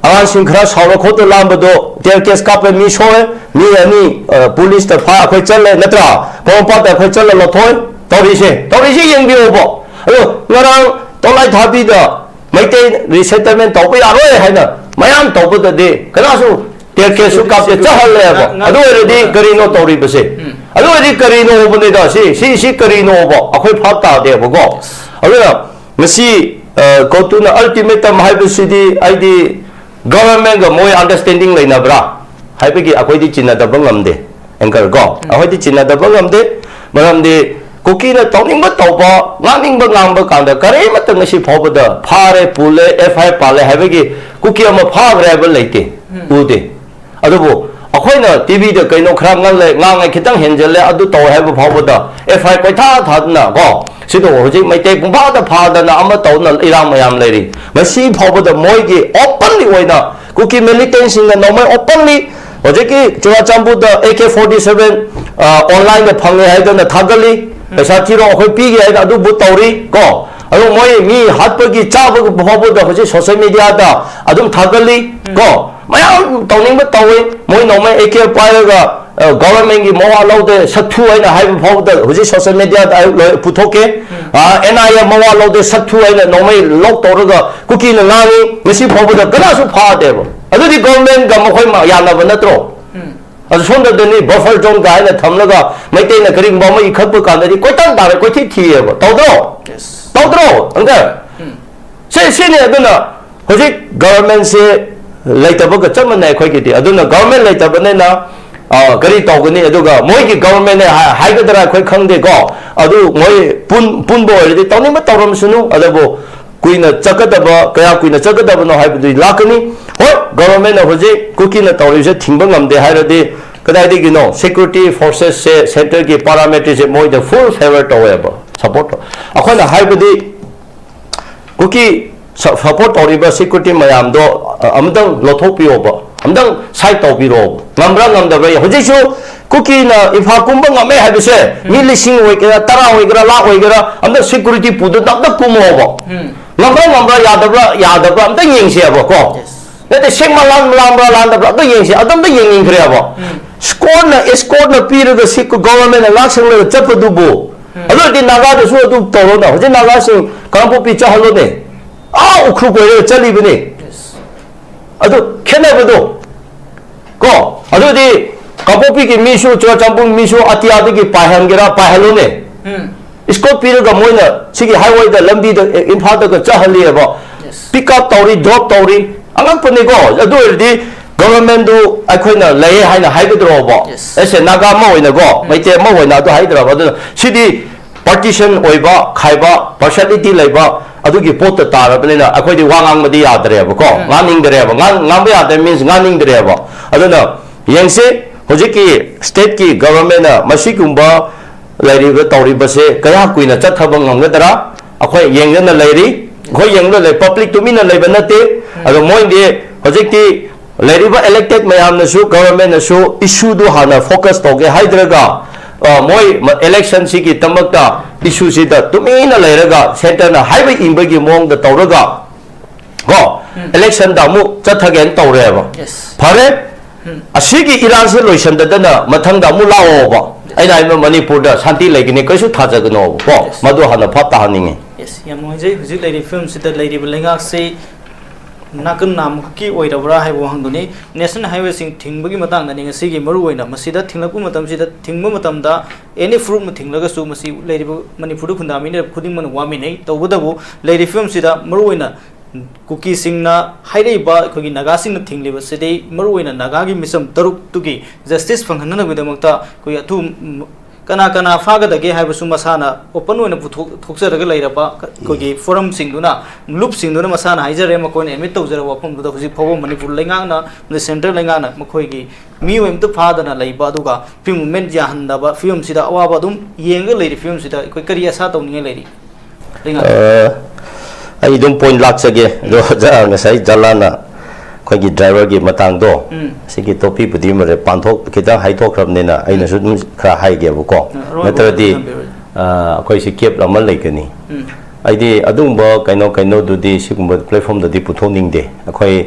ꯑꯉꯥꯡꯁꯤꯡ ꯈꯔ ꯁꯥꯎꯔ ꯈꯣꯠꯇ ꯂꯥꯝꯕꯗꯣ tear gas ꯀꯥꯞꯄꯦ, ꯃꯤ ꯁꯣꯛꯑꯦ, ꯃꯤ ꯑꯅꯤ, ꯑ, police ꯇ ꯐꯥ, ꯑꯩꯈꯣꯏ ꯆꯠꯂꯦ ꯅꯠꯇ꯭ꯔꯥ? ꯄꯣꯔꯣꯝꯄꯥꯠꯇ ꯑꯩꯈꯣꯏ ꯆꯠꯂ ꯂꯧꯊꯣꯛꯑꯦ꯫ ꯇꯧꯔꯤꯁꯦ, ꯇꯧꯔꯤꯁꯦ ꯌꯦꯡꯕꯤꯌꯣꯕ꯫ ꯑꯗꯣ ꯉꯔꯥꯡ ꯇꯣꯂꯥꯏ ꯊꯥꯕꯤꯗ ꯃꯩꯇꯩ resettlement ꯇꯧꯕ ꯌꯥꯔꯣꯏ ꯍꯥꯏꯅ ꯃꯌꯥꯝ ꯇꯧꯕꯗꯗꯤ ꯀꯅꯥꯁꯨ tear gas ꯁꯨ ꯀꯥꯞꯇꯦ, ꯆꯠꯍꯜꯂꯦꯕ꯫ ꯉ-, ꯉ-, ꯑꯗꯨ ꯑꯣꯏꯔꯗꯤ ꯀꯔꯤꯅꯣ ꯇꯧꯔꯤꯕꯁꯦ? ꯎꯝ꯫ ꯑꯗꯨ ꯑꯣꯏꯔꯗꯤ ꯀꯔꯤꯅꯣꯕꯅꯤꯗ? ꯁꯤ, ꯁꯤ, ꯁꯤ ꯀꯔꯤꯅꯣꯕ? ꯑꯩꯈꯣꯏ ꯚꯥꯞ ꯇꯥꯗꯦꯕꯀꯣ꯫ ꯑꯗꯨꯅ ꯉꯁꯤ, ꯑ, ꯀꯣꯇꯨꯅ ultimatum ꯍꯥꯏꯕꯁꯤꯗꯤ ꯑꯩꯗꯤ government ꯒ ꯃꯣꯏ understanding ꯂꯩꯅꯕ꯭ꯔꯥ ꯍꯥꯏꯕꯒꯤ ꯑꯩꯈꯣꯏꯗꯤ ꯆꯤꯟꯅꯗꯕ ꯉꯝꯗꯦ꯫ Anchor ꯀꯣ, ꯑꯩꯈꯣꯏꯗꯤ ꯆꯤꯟꯅꯗꯕ ꯉꯝꯗꯦ꯫ ꯃꯔꯝꯗꯤ ꯀꯨꯀꯤꯅ ꯇꯧꯅꯤꯡꯕ ꯇꯧꯕ, ꯉꯥꯡꯅꯤꯡꯕ ꯉꯥꯡꯕ ꯀꯥꯟꯗ ꯀꯔꯤꯃꯠꯇ ꯉꯁꯤ ꯐꯥꯎꯕꯗ ꯐꯥꯔꯦ, ꯄꯨꯜꯂꯦ, F I R ꯄꯥꯜꯂꯦ ꯍꯥꯏꯕꯒꯤ ꯀꯨꯀꯤ ꯑꯃ ꯐꯥꯈ꯭ꯔꯦ ꯍꯥꯏꯕ ꯂꯩꯇꯦ, ꯎꯗꯦ꯫ ꯑꯗꯨꯕꯨ ꯑꯩꯈꯣꯏꯅ T V ꯗ ꯀꯩꯅꯣ ꯈꯔ ꯉꯜꯂꯦ, ꯉꯥꯡꯉꯦ, ꯈꯤꯇꯪ ꯍꯦꯟꯖꯜꯂꯦ, ꯑꯗꯨ ꯇꯧꯋꯦ ꯍꯥꯏꯕ ꯐꯥꯎꯕꯗ F I R ꯀꯣꯏꯊꯥ ꯊꯥꯗꯅ ꯀꯣ, ꯁꯤꯗ ꯍꯧꯖꯤꯛ ꯃꯩꯇꯩ ꯄꯨꯡꯐꯥꯗ ꯐꯥꯗꯅ ꯑꯃ ꯇꯧꯗꯅ ꯏꯔꯥꯡ ꯃꯌꯥꯝ ꯂꯩꯔꯤ꯫ ꯃꯁꯤ ꯐꯥꯎꯕꯗ ꯃꯣꯏꯒꯤ openly ꯑꯣꯏꯅ ꯀꯨꯀꯤ militant ꯁꯤꯡꯅ ꯅꯣꯡꯃꯩ openly ꯍꯧꯖꯤꯛꯀꯤ ꯆꯨꯔꯥꯆꯥꯟꯄꯨꯔꯗ ꯑꯦ ꯀꯦ ꯐꯣꯔꯇꯤ ꯁꯚꯦꯟ ꯑꯣꯟꯂꯥꯏꯟꯗ ꯐꯪꯉꯦ ꯍꯥꯏꯗꯅ ꯊꯥꯒꯠꯂꯤ꯫ ꯄꯩꯁꯥ ꯊꯤꯔꯣ, ꯑꯩꯈꯣꯏ ꯄꯤꯒꯦ ꯍꯥꯏꯅ ꯑꯗꯨꯕꯨ ꯇꯧꯔꯤ ꯀꯣ꯫ ꯑꯗꯣ ꯃꯣꯏ ꯃꯤ ꯍꯥꯠꯄꯒꯤ ꯆꯥꯕꯒꯤ ꯐꯥꯎꯕꯗ ꯍꯧꯖꯤꯛ ꯁꯣꯁꯦꯜ ꯃꯤꯗꯤꯌꯥꯗ ꯑꯗꯨꯝ ꯊꯥꯒꯠꯂꯤ ꯀꯣ꯫ ꯃꯌꯥꯝ ꯇꯧꯅꯤꯡꯕ ꯇꯧꯋꯤ꯫ ꯃꯣꯏ ꯅꯣꯡꯃꯩ ꯑꯦ ꯀꯦ ꯄꯥꯏꯔꯒ ꯒꯚꯔꯟꯃꯦꯟꯒꯤ ꯃꯋꯥ ꯂꯧꯗꯦ, ꯁꯛꯊꯨ ꯍꯥꯏꯅ ꯍꯥꯏꯕ ꯐꯥꯎꯕꯗ ꯍꯧꯖꯤꯛ ꯁꯣꯁꯦꯜ ꯃꯤꯗꯤꯌꯥꯗ ꯑꯩ ꯂꯣꯏ ꯄꯨꯊꯣꯛꯀꯦ꯫ ꯑꯦꯟ ꯑꯥꯏ ꯑꯦ ꯃꯋꯥ ꯂꯧꯗꯦ, ꯁꯛꯊꯨ ꯍꯥꯏꯅ ꯅꯣꯡꯃꯩ ꯂꯣꯛ ꯇꯧꯔꯒ ꯀꯨꯀꯤꯅ ꯉꯥꯡꯉꯤ꯫ ꯉꯁꯤ ꯐꯥꯎꯕꯗ ꯀꯅꯥꯁꯨ ꯐꯥꯗꯦꯕ꯫ ꯑꯗꯨꯗꯤ ꯒꯚꯔꯟꯃꯦꯟꯒ ꯃꯈꯣꯏ ꯃ-, ꯌꯥꯅꯕ ꯅꯠꯇ꯭ꯔꯣ? ꯑꯗꯨ ꯁꯣꯝꯗꯗꯤ ꯕꯐꯔ ꯖꯣꯟ ꯀꯥꯏꯅ ꯊꯝꯂꯒ ꯃꯩꯇꯩꯅ ꯀꯔꯤꯒꯨꯝꯕ ꯑꯃ ꯏꯈꯠꯄ ꯀꯥꯟꯗꯗꯤ ꯀꯣꯏꯇꯥꯟ ꯇꯥꯔꯦ, ꯀꯣꯏꯊꯤ ꯊꯤꯌꯦꯕ꯫ ꯇꯧꯗ꯭ꯔꯣ? ꯇꯧꯗ꯭ꯔꯣ? ꯑꯪꯀ? ꯁꯤ, ꯁꯤꯅꯤ꯫ ꯑꯗꯨꯅ ꯍꯧꯖꯤꯛ ꯒꯚꯔꯟꯃꯦꯟꯁꯦ ꯂꯩꯇꯕꯒ ꯆꯞ ꯃꯥꯟꯅꯩ ꯑꯩꯈꯣꯏꯒꯤꯗꯤ꯫ ꯑꯗꯨꯅ ꯒꯚꯔꯟꯃꯦꯟ ꯂꯩꯇꯕꯅꯤꯅ, ꯑ, ꯀꯔꯤ ꯇꯧꯒꯅꯤ? ꯑꯗꯨꯒ ꯃꯣꯏꯒꯤ ꯒꯚꯔꯟꯃꯦꯟꯅꯦ ꯍꯥꯏ-, ꯍꯥꯏꯒꯗ꯭ꯔꯥ ꯑꯩꯈꯣꯏ ꯈꯪꯗꯦꯀꯣ꯫ ꯑꯗꯨ ꯃꯣꯏ ꯄꯨꯟ-, ꯄꯨꯟꯕ ꯑꯣꯏꯔꯗꯤ ꯇꯧꯅꯤꯡꯕ ꯇꯧꯔꯝꯁꯅꯨ꯫ ꯑꯗꯨꯕꯨ ꯀꯨꯏꯅ ꯆꯠꯀꯗꯕ, ꯀꯌꯥ ꯀꯨꯏꯅ ꯆꯠꯀꯗꯕꯅꯣ ꯍꯥꯏꯕꯗꯨꯗꯤ ꯂꯥꯛꯀꯅꯤ꯫ ꯍꯣꯏ, ꯒꯚꯔꯟꯃꯦꯟꯅ ꯍꯧꯖꯤꯛ ꯀꯨꯀꯤꯅ ꯇꯧꯔꯤꯕꯁꯦ ꯊꯤꯡꯕ ꯉꯝꯗꯦ ꯍꯥꯏꯔꯗꯤ ꯀꯗꯥꯏꯗꯒꯤꯅꯣ? ꯁꯦꯀ꯭ꯌꯨꯔꯤꯇꯤ ꯐꯣꯔꯁꯦꯁꯁꯦ, ꯁꯦꯟꯇꯔꯒꯤ ꯄꯥꯔꯥꯃꯤꯂꯤꯇꯔꯤꯁꯦ ꯃꯣꯏꯗ ꯐꯨꯜ ꯐꯦꯚꯔ ꯇꯧꯋꯦꯕ, ꯁꯄꯣꯔꯠ ꯇꯧ-, ꯑꯩꯈꯣꯏꯅ ꯍꯥꯏꯕꯗꯤ ꯀꯨꯀꯤ ꯁ-, ꯁꯄꯣꯔꯠ ꯇꯧꯔꯤꯕ ꯁꯦꯀ꯭ꯌꯨꯔꯤꯇꯤ ꯃꯌꯥꯝꯗꯣ, ꯑ, ꯑꯃꯨꯛꯇꯪ ꯂꯧꯊꯣꯛꯄꯤꯌꯣꯕ, ꯑꯃꯨꯛꯇꯪ ꯁꯥꯏꯠ ꯇꯧꯕꯤꯔꯣꯕ꯫ ꯉꯝꯕ꯭ꯔꯥ ꯉꯝꯗꯕ꯭ꯔꯥ? ꯍꯧꯖꯤꯛꯁꯨ ꯀꯨꯀꯤꯅ ꯏꯝꯐꯥꯜ ꯀꯨꯝꯕ ꯉꯝꯃꯦ ꯍꯥꯏꯕꯁꯦ ꯃꯤ ꯂꯤꯁꯤꯡ ꯑꯣꯏꯒꯦꯔꯥ, ꯇꯔꯥ ꯑꯣꯏꯒꯦꯔꯥ, ꯂꯥꯛ ꯑꯣꯏꯒꯦꯔꯥ, ꯑꯝꯇ ꯁꯦꯀ꯭ꯌꯨꯔꯤꯇꯤ ꯄꯨꯗꯨꯅ ꯑꯝꯇ ꯀꯨꯝꯃꯣꯕ꯫ ꯉꯝꯕ꯭ꯔꯥ ꯉꯝꯕ꯭ꯔꯥ, ꯌꯥꯗꯕ꯭ꯔꯥ ꯌꯥꯗꯕ꯭ꯔꯥ ꯑꯝꯇ ꯌꯦꯡꯁꯦꯕꯀꯣ꯫ ꯅꯠꯇꯦ, ꯁꯦꯡꯅ ꯂꯥꯟ-, ꯂꯥꯟꯕ꯭ꯔꯥ ꯂꯥꯟꯗꯕ꯭ꯔꯥ ꯑꯝꯇ ꯌꯦꯡꯁꯦ, ꯑꯗꯨꯝꯇ ꯌꯦꯡꯅꯤꯡꯈ꯭ꯔꯦꯕ꯫ ꯁ꯭ꯀꯣꯔꯠꯅ, ꯑꯦꯁꯀꯣꯔꯠꯅ ꯄꯤꯔꯒ ꯁꯤ ꯒꯣꯚꯔꯟꯃꯦꯟꯠꯅ ꯉꯥꯛ ꯁꯦꯜꯂꯒ ꯆꯠꯄꯗꯨꯕꯨ, ꯑꯗꯨ ꯑꯣꯏꯔꯗꯤ ꯅꯥꯒꯥꯗꯁꯨ ꯑꯗꯨ ꯇꯧꯔꯣꯅ꯫ ꯍꯧꯖꯤꯛ ꯅꯥꯒꯥꯁꯤꯡ ꯀꯥꯡꯄꯣꯛꯄꯤ ꯆꯠꯍꯜꯂꯣꯅꯦ, ꯑꯥ ꯎꯈ꯭ꯔꯨꯜ ꯀꯣꯏꯔꯒ ꯆꯠꯂꯤꯕꯅꯦ꯫ ꯑꯗꯨ ꯈꯦꯠꯅꯕꯗꯣ ꯀꯣ, ꯑꯗꯨꯗꯤ ꯀꯥꯡꯄꯣꯛꯄꯤꯒꯤ ꯃꯤꯁꯨ, ꯆꯨꯔꯆꯥꯟꯄꯨꯔ ꯃꯤꯁꯨ ꯑꯇꯤꯌꯥꯗꯒꯤ ꯄꯥꯏꯍꯟꯒꯦꯔꯥ, ꯄꯥꯏꯍꯜꯂꯨꯅꯦ꯫ ꯏꯁꯀꯣꯔꯠ ꯄꯤꯔꯒ ꯃꯣꯏꯅ ꯁꯤꯒꯤ ꯍꯥꯏꯋꯦꯗ, ꯂꯝꯕꯤꯗ, ꯏꯝꯐꯥꯜꯗꯒ ꯆꯠꯍꯜꯂꯤꯑꯕ꯫ ꯄꯤꯛ ꯑꯞ ꯇꯧꯔꯤ, ꯗ꯭ꯔꯣꯞ ꯇꯧꯔꯤ, ꯑꯉꯛꯄꯅꯤꯀꯣ꯫ ꯑꯗꯨ ꯑꯣꯏꯔꯗꯤ ꯒꯣꯚꯔꯟꯃꯦꯟꯠꯗꯨ ꯑꯩꯈꯣꯏꯅ ꯂꯩꯌꯦ ꯍꯥꯏꯅ ꯍꯥꯏꯒꯗ꯭ꯔꯣꯕ? ꯑꯦꯁ ꯑꯦ ꯅꯥꯒꯥ ꯑꯃ ꯑꯣꯏꯅꯀꯣ, ꯃꯩꯇꯩ ꯑꯃ ꯑꯣꯏꯅ ꯑꯗꯨ ꯍꯥꯏꯗ꯭ꯔꯕ? ꯑꯗꯨꯅ ꯁꯤꯗꯤ ꯄꯥꯔꯇꯤꯁꯟ ꯑꯣꯏꯕ, ꯈꯥꯏꯕ, ꯄꯥꯔꯁꯤꯌꯦꯂꯤꯇꯤ ꯂꯩꯕ ꯑꯗꯨꯒꯤ ꯄꯣꯠꯇ ꯇꯥꯔꯕꯅꯤꯅ ꯑꯩꯈꯣꯏꯗꯤ ꯋꯥ ꯉꯥꯡꯕꯗꯤ ꯌꯥꯗ꯭ꯔꯦꯕꯀꯣ, ꯉꯥꯡꯅꯤꯡꯗ꯭ꯔꯦꯕ꯫ ꯉꯥꯡ-, ꯉꯥꯡꯕ ꯌꯥꯗ꯭ꯔꯦ ꯃꯤꯟꯁ ꯉꯥꯡꯅꯤꯡꯗ꯭ꯔꯦꯕ꯫ ꯑꯗꯨꯅ ꯌꯦꯡꯁꯤ, ꯍꯧꯖꯤꯛꯀꯤ ꯁ꯭ꯇꯦꯠꯀꯤ ꯒꯣꯚꯔꯟꯃꯦꯟꯠꯅ ꯃꯁꯤꯒꯨꯝꯕ ꯂꯩꯔꯤꯕ, ꯇꯧꯔꯤꯕꯁꯦ ꯀꯌꯥ ꯀꯨꯏꯅ ꯆꯠꯊꯕ ꯉꯝꯒꯗ꯭ꯔꯥ? ꯑꯩꯈꯣꯏ ꯌꯦꯡꯗꯅ ꯂꯩꯔꯤ꯫ ꯑꯩꯈꯣꯏ ꯌꯦꯡꯗꯅ ꯂꯩ, ꯄꯕ꯭ꯂꯤꯛ ꯇꯨꯃꯤꯟꯅ ꯂꯩꯕ ꯅꯠꯇꯦ꯫ ꯑꯗꯣ ꯃꯣꯏꯗꯤ ꯍꯧꯖꯤꯛꯇꯤ ꯂꯩꯔꯤꯕ elected ꯃꯌꯥꯝꯅꯁꯨ, government ꯅꯁꯨ issue ꯗꯨ ꯍꯥꯟꯅ focus ꯇꯧꯒꯦ ꯍꯥꯏꯗ꯭ꯔꯒ, ꯑ, ꯃꯣꯏ ꯃ-, election ꯁꯤꯒꯤꯗꯃꯛꯇ issue ꯁꯤꯗ ꯇꯨꯃꯤꯟꯅ ꯂꯩꯔꯒ centre ꯅ ꯍꯥꯏꯕ ꯏꯟꯕꯒꯤ ꯃꯑꯣꯡꯗ ꯇꯧꯔꯒ, ꯀꯣ, ꯎꯝ꯫ Election ꯗ ꯑꯃꯨꯛ ꯆꯠꯊꯒꯦꯅ ꯇꯧꯔꯦꯕ꯫ Yes. ꯐꯔꯦ, ꯎꯝ꯫ ꯑꯁꯤꯒꯤ ꯏꯔꯥꯡꯁꯤ ꯂꯣꯏꯁꯤꯟꯗꯗꯅ ꯃꯊꯪꯗ ꯑꯃꯨꯛ ꯂꯥꯛꯑꯣꯕ꯫ ꯑꯩꯅ ꯍꯥꯏꯕ ꯃꯅꯤꯄꯨꯔꯗ ꯁꯥꯟꯇꯤ ꯂꯩꯒꯅꯤ, ꯀꯩꯁꯨ ꯊꯥꯖꯒꯅꯣꯕ, ꯀꯣ꯫ Yes꯫ ꯃꯗꯨ ꯍꯥꯟꯅ ꯚꯥꯞ ꯇꯥꯍꯟꯅꯤꯡꯉꯤ꯫ Yes, ꯌꯥꯝ ꯅꯨꯡꯉꯥꯏꯖꯩ꯫ ꯍꯧꯖꯤꯛ ꯂꯩꯔꯤꯕ ꯐꯤꯕꯝꯁꯤꯗ ꯂꯩꯔꯤꯕ ꯂꯩꯉꯥꯛꯁꯤ ꯅꯥꯀꯟ ꯅꯥꯝꯃꯈꯛꯀꯤ ꯑꯣꯏꯔꯕ꯭ꯔꯥ ꯍꯥꯏꯕ ꯋꯥꯍꯪꯗꯨꯅꯤ꯫ National highway ꯁꯤꯡ ꯊꯤꯡꯕꯒꯤ ꯃꯇꯥꯡꯗꯅꯤ ꯉꯁꯤꯒꯤ ꯃꯔꯨꯑꯣꯏꯅ꯫ ꯃꯁꯤꯗ ꯊꯤꯡꯂꯛꯄ ꯃꯇꯝꯁꯤꯗ, ꯊꯤꯡꯕ ꯃꯇꯝꯗ any proof ꯑꯃ ꯊꯤꯡꯂꯒꯁꯨ ꯃꯁꯤ ꯂꯩꯔꯤꯕ ꯃꯅꯤꯄꯨꯔꯗ ꯈꯨꯟꯗꯥꯃꯤꯟꯅꯔꯤꯕ ꯈꯨꯗꯤꯡꯃꯛꯅ ꯋꯥꯃꯤꯟꯅꯩ꯫ ꯇꯧꯕꯇꯕꯨ ꯂꯩꯔꯤꯕ ꯐꯤꯕꯝꯁꯤꯗ ꯃꯔꯨꯑꯣꯏꯅ ꯀꯨꯀꯤꯁꯤꯡꯅ ꯍꯥꯏꯔꯛꯏꯕ ꯑꯩꯈꯣꯏꯒꯤ ꯅꯥꯒꯥꯁꯤꯡꯅ ꯊꯤꯡꯂꯤꯕꯁꯤꯗꯤ ꯃꯔꯨꯑꯣꯏꯅ ꯅꯥꯒꯥꯒꯤ ꯃꯤꯆꯝ ꯇꯔꯨꯛꯇꯨꯒꯤ justice ꯐꯪꯍꯟꯅꯕꯒꯤꯗꯃꯛꯇ ꯑꯩꯈꯣꯏꯒꯤ ꯑꯊꯨ-, ꯀꯅꯥ ꯀꯅꯥ ꯐꯥꯒꯗꯒꯦ ꯍꯥꯏꯕꯁꯨ ꯃꯁꯥꯅ open ꯑꯣꯏꯅ ꯄꯨꯊꯣꯛ-, ꯊꯣꯛꯆꯔꯒ ꯂꯩꯔꯕ ꯑꯩꯈꯣꯏꯒꯤ forum ꯁꯤꯡꯗꯨꯅ, ꯂꯨꯞꯁꯤꯡꯗꯨꯅ ꯃꯁꯥꯅ ꯍꯥꯏꯖꯔꯦ꯫ ꯃꯈꯣꯏꯅ admit ꯇꯧꯖꯔꯕ ꯋꯥꯐꯝꯗꯨꯗ ꯍꯧꯖꯤꯛ ꯐꯥꯎꯕ ꯃꯅꯤꯄꯨꯔ ꯂꯩꯉꯥꯛꯅ ꯑꯃꯗꯤ central ꯂꯩꯉꯥꯛꯅ ꯃꯈꯣꯏꯒꯤ ꯃꯤꯑꯣꯏ ꯑꯃꯇ ꯐꯥꯗꯅ ꯂꯩꯕ, ꯑꯗꯨꯒ free movement ꯌꯥꯍꯟꯗꯕ ꯐꯤꯕꯝꯁꯤꯗ ꯑꯋꯥꯕ ꯑꯗꯨꯝ ꯌꯦꯡꯉꯒ ꯂꯩꯔꯤ ꯐꯤꯕꯝꯁꯤꯗ ꯑꯩꯈꯣꯏ ꯀꯔꯤ ꯑꯁꯥ ꯇꯧꯅꯤꯡꯉꯥꯏ ꯂꯩꯔꯤ? ꯂꯩꯉꯥꯛ꯫ ꯑ, ꯑꯩ ꯑꯗꯨꯝ point ꯂꯥꯛꯆꯒꯦ꯫ ꯑꯗꯣ ꯑꯣꯖꯥ, ꯉꯁꯥꯏ ꯖꯂꯥꯟꯅ ꯑꯩꯈꯣꯏꯒꯤ driver ꯒꯤ ꯃꯇꯥꯡꯗꯣ, ꯎꯝ꯫ ꯁꯤꯒꯤ topic ꯄꯨꯗꯤ ꯃꯔꯦ ꯄꯥꯟꯊꯣꯛ-, ꯈꯤꯇꯪ ꯍꯥꯏꯗꯣꯛꯈ꯭ꯔꯕꯅꯤꯅ ꯑꯩꯅꯁꯨ ꯑꯗꯨꯝ ꯈꯔ ꯍꯥꯏꯒꯦꯕꯀꯣ꯫ ꯑ, ꯑꯔꯣꯏꯕ ꯅꯠꯇ꯭ꯔꯗꯤ, ꯊꯝꯕꯤꯔꯣ꯫ ꯑ, ꯑꯩꯈꯣꯏꯁꯤ gap ꯑꯃ ꯂꯩꯒꯅꯤ꯫ ꯎꯝ꯫ ꯑꯩꯗꯤ ꯑꯗꯨꯒꯨꯝꯕ ꯀꯩꯅꯣ, ꯀꯩꯅꯣꯗꯨꯗꯤ ꯁꯤꯒꯨꯝꯕ platform ꯗꯗꯤ ꯄꯨꯊꯣꯛꯅꯤꯡꯗꯦ꯫ ꯑꯩꯈꯣꯏ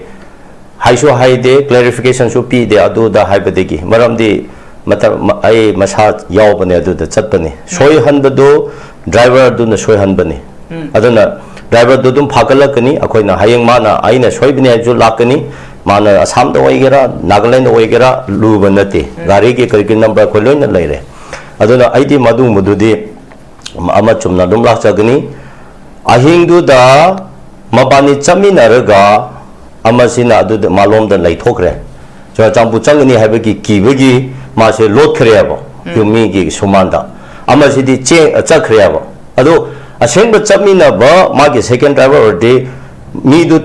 ꯍꯥꯏꯁꯨ ꯍꯥꯏꯗꯦ, clarification ꯁꯨ ꯄꯤꯗꯦ ꯑꯗꯨꯗ ꯍꯥꯏꯕꯗꯒꯤ꯫ ꯃꯔꯝꯗꯤ ꯃꯇꯝ, ꯃ-, ꯑꯩ ꯃꯁꯥ ꯌꯥꯎꯕꯅꯦ, ꯑꯗꯨꯗ ꯆꯠꯄꯅꯤ꯫ ꯎꯝ꯫ ꯁꯣꯏꯍꯟꯕꯗꯨ driver ꯗꯨꯅ ꯁꯣꯏꯍꯟꯕꯅꯤ꯫ ꯎꯝ꯫ ꯑꯗꯨꯅ driver ꯗꯨ ꯑꯗꯨꯝ ꯐꯥꯒꯠꯂꯛꯀꯅꯤ꯫ ꯑꯩꯈꯣꯏꯅ ꯍꯌꯦꯡ ꯃꯥꯅ ꯑꯩꯅ ꯁꯣꯏꯕꯅꯦ ꯍꯥꯏꯁꯨ ꯂꯥꯛꯀꯅꯤ꯫ ꯃꯥꯅ ꯑꯁꯥꯝꯗ ꯑꯣꯏꯒꯦꯔꯥ, ꯅꯥꯒꯥꯂꯦꯟꯗ ꯑꯣꯏꯒꯦꯔꯥ, ꯂꯨꯕ ꯅꯠꯇꯦ꯫ ꯎꯝ꯫ ꯒꯥꯔꯤꯒꯤ ꯀꯔꯤꯒꯤ number ꯑꯩꯈꯣꯏ ꯂꯣꯏꯅ ꯂꯩꯔꯦ꯫ ꯑꯗꯨꯅ ꯑꯩꯗꯤ ꯃꯗꯨꯒꯨꯝꯕꯗꯨꯗꯤ ꯑꯃ ꯆꯨꯝꯅ ꯑꯗꯨꯝ ꯂꯥꯛꯆꯒꯅꯤ꯫ ꯑꯍꯤꯡꯗꯨꯗ ꯃꯕꯥꯅꯤ ꯆꯠꯃꯤꯟꯅꯔꯒ ꯑꯃꯁꯤꯅ ꯑꯗꯨꯗ ꯃꯥꯂꯣꯝꯗ ꯂꯩꯊꯣꯛꯈ꯭ꯔꯦ꯫ ꯆꯨꯔꯥꯆꯥꯟꯄꯨꯔ ꯆꯪꯒꯅꯤ ꯍꯥꯏꯕꯒꯤ ꯀꯤꯕꯒꯤ ꯃꯥꯁꯦ ꯂꯣꯠꯈ꯭ꯔꯦꯕ, ꯎꯝ꯫ ꯌꯨꯝ ꯃꯤꯒꯤ ꯁꯨꯃꯥꯡꯗ꯫ ꯑꯃꯁꯤꯗꯤ ꯆꯦ-, ꯆꯠꯈ꯭ꯔꯦꯕ꯫ ꯑꯗꯣ ꯑꯁꯦꯡꯕ ꯆꯠꯃꯤꯟꯅꯕ ꯃꯥꯒꯤ second driver ꯑꯣꯏꯔꯗꯤ ꯃꯤꯗꯨ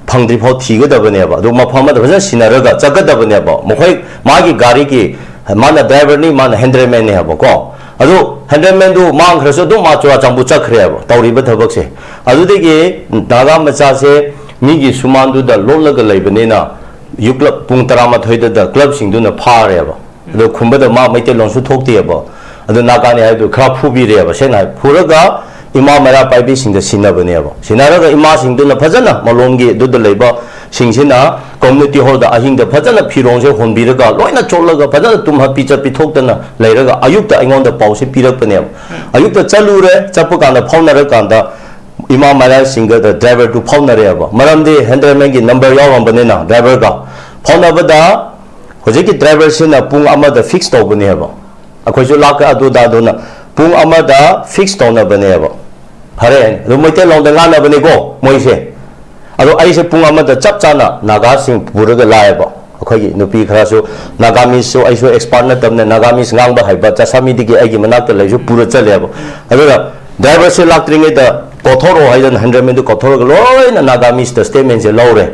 ꯐꯪꯗ꯭ꯔꯤꯐꯥꯎ ꯊꯤꯒꯗꯕꯅꯦꯕ꯫ ꯑꯗꯨ ꯃꯐꯝ ꯑꯃꯗ ꯐꯖꯅ ꯁꯤꯟꯅꯔꯒ ꯆꯠꯀꯗꯕꯅꯦꯕ꯫ ꯃꯈꯣꯏ, ꯃꯥꯒꯤ ꯒꯥꯔꯤꯒꯤ, ꯃꯥꯅ driver ꯅꯤ, ꯃꯥꯅ handyman ꯅꯤ ꯍꯥꯏꯕꯀꯣ꯫ ꯑꯗꯨ handyman ꯗꯨ ꯃꯥꯡꯈ꯭ꯔꯁꯨ ꯑꯗꯨꯝ ꯃꯥ ꯆꯨꯔꯥꯆꯥꯟꯄꯨꯔ ꯆꯠꯈ꯭ꯔꯦꯕ ꯇꯧꯔꯤꯕ ꯊꯕꯛꯁꯦ꯫ ꯑꯗꯨꯗꯒꯤ ꯅꯥꯒꯥ ꯃꯆꯥꯁꯦ ꯃꯤꯒꯤ ꯁꯨꯃꯥꯡꯗꯨꯗ ꯂꯣꯠꯂꯒ ꯂꯩꯕꯅꯤꯅ ꯌꯨ ꯀ꯭ꯂꯕ ꯄꯨꯡ ꯇꯔꯥꯃꯥꯊꯣꯏꯗ club ꯁꯤꯡꯗꯨꯅ ꯐꯥꯔꯦꯕ꯫ ꯑꯗꯣ ꯈꯨꯝꯕꯗ ꯃꯥ ꯃꯩꯇꯩꯂꯣꯟꯁꯨ ꯊꯣꯛꯇꯦꯕ꯫ ꯑꯗꯣ ꯅꯥꯒꯥꯅꯤ ꯍꯥꯏꯕꯗꯨ ꯈꯔ ꯐꯨꯕꯤꯔꯦꯕ, ꯁꯦꯡꯅ ꯍꯥꯏ, ꯐꯨꯔꯒ ꯏꯃꯥ ꯃꯩꯔꯥ ꯄꯥꯏꯕꯤꯁꯤꯡꯗ ꯁꯤꯟꯅꯕꯅꯦꯕ꯫ ꯁꯤꯟꯅꯔꯒ ꯏꯃꯥꯁꯤꯡꯗꯨꯅ ꯐꯖꯅ ꯃꯂꯣꯝꯒꯤ ꯑꯗꯨꯗ ꯂꯩꯕ ꯁꯤꯡꯁꯤꯅ community hall ꯗ ꯑꯍꯤꯡꯗ ꯐꯖꯅ ꯐꯤꯔꯣꯜꯁꯦ ꯍꯣꯟꯕꯤꯔꯒ, ꯂꯣꯏꯅ ꯆꯣꯠꯂꯒ ꯐꯖꯅ ꯇꯨꯝꯍꯠ ꯄꯤꯆꯠ ꯄꯤꯊꯣꯛꯇꯅ ꯂꯩꯔꯒ, ꯑꯌꯨꯛꯇ ꯑꯩꯉꯣꯟꯗ ꯄꯥꯎꯁꯦ ꯄꯤꯔꯛꯄꯅꯦꯕ꯫ ꯑꯌꯨꯛꯇ ꯆꯠꯂꯨꯔꯦ, ꯆꯠꯄ ꯀꯥꯟꯗ ꯐꯥꯎꯅꯔꯀꯥꯟꯗ ꯏꯃꯥ ꯃꯩꯔꯥꯁꯤꯡꯒꯗ driver ꯗꯨ ꯐꯥꯎꯅꯔꯦꯕ꯫ ꯃꯔꯝꯗꯤ handyman ꯒꯤ number ꯌꯥꯎꯔꯝꯕꯅꯤꯅ driver ꯒ ꯐꯥꯎꯅꯕꯗ, ꯍꯧꯖꯤꯛꯀꯤ driver ꯁꯤꯅ ꯄꯨꯡ ꯑꯃꯗ fix ꯇꯧꯕꯅꯦꯕ꯫ ꯑꯩꯈꯣꯏꯁꯨ ꯂꯥꯛꯀ ꯑꯗꯨꯗ ꯑꯗꯨꯅ ꯄꯨꯡ ꯑꯃꯗ fix ꯇꯧꯅꯕꯅꯦꯕ꯫ ꯐꯔꯦ, ꯑꯗꯨ ꯃꯩꯇꯩꯂꯣꯟꯗ ꯉꯥꯡꯅꯕꯅꯤꯀꯣ ꯃꯣꯏꯁꯦ꯫ ꯑꯗꯣ ꯑꯩꯁꯦ ꯄꯨꯡ ꯑꯃꯗ ꯆꯞ ꯆꯥꯅ ꯅꯥꯒꯥꯁꯤꯡ ꯄꯨꯔꯒ ꯂꯥꯛꯑꯦꯕ꯫ ꯑꯩꯈꯣꯏꯒꯤ ꯅꯨꯄꯤ ꯈꯔꯁꯨ, Nagamese ꯁꯨ ꯑꯩꯁꯨ expert ꯅꯠꯇꯕꯅꯤꯅ, Nagamese ꯉꯥꯡꯕ ꯍꯩꯕ ꯆꯥꯁꯥꯃꯤꯗꯒꯤ ꯑꯩꯒꯤ ꯃꯅꯥꯛꯇ ꯂꯩꯁꯨ ꯄꯨꯔ ꯆꯠꯂꯦꯕ꯫ ꯑꯗꯨꯅ driver ꯁꯦ ꯂꯥꯛꯇ꯭ꯔꯤꯉꯩꯗ ꯀꯧꯊꯣꯔꯛꯑꯣ ꯍꯥꯏꯗꯅ handyman ꯗꯨ ꯀꯧꯊꯣꯔꯒ ꯂꯣꯏꯅ Nagamese ꯇ statement ꯁꯦ ꯂꯧꯔꯦ꯫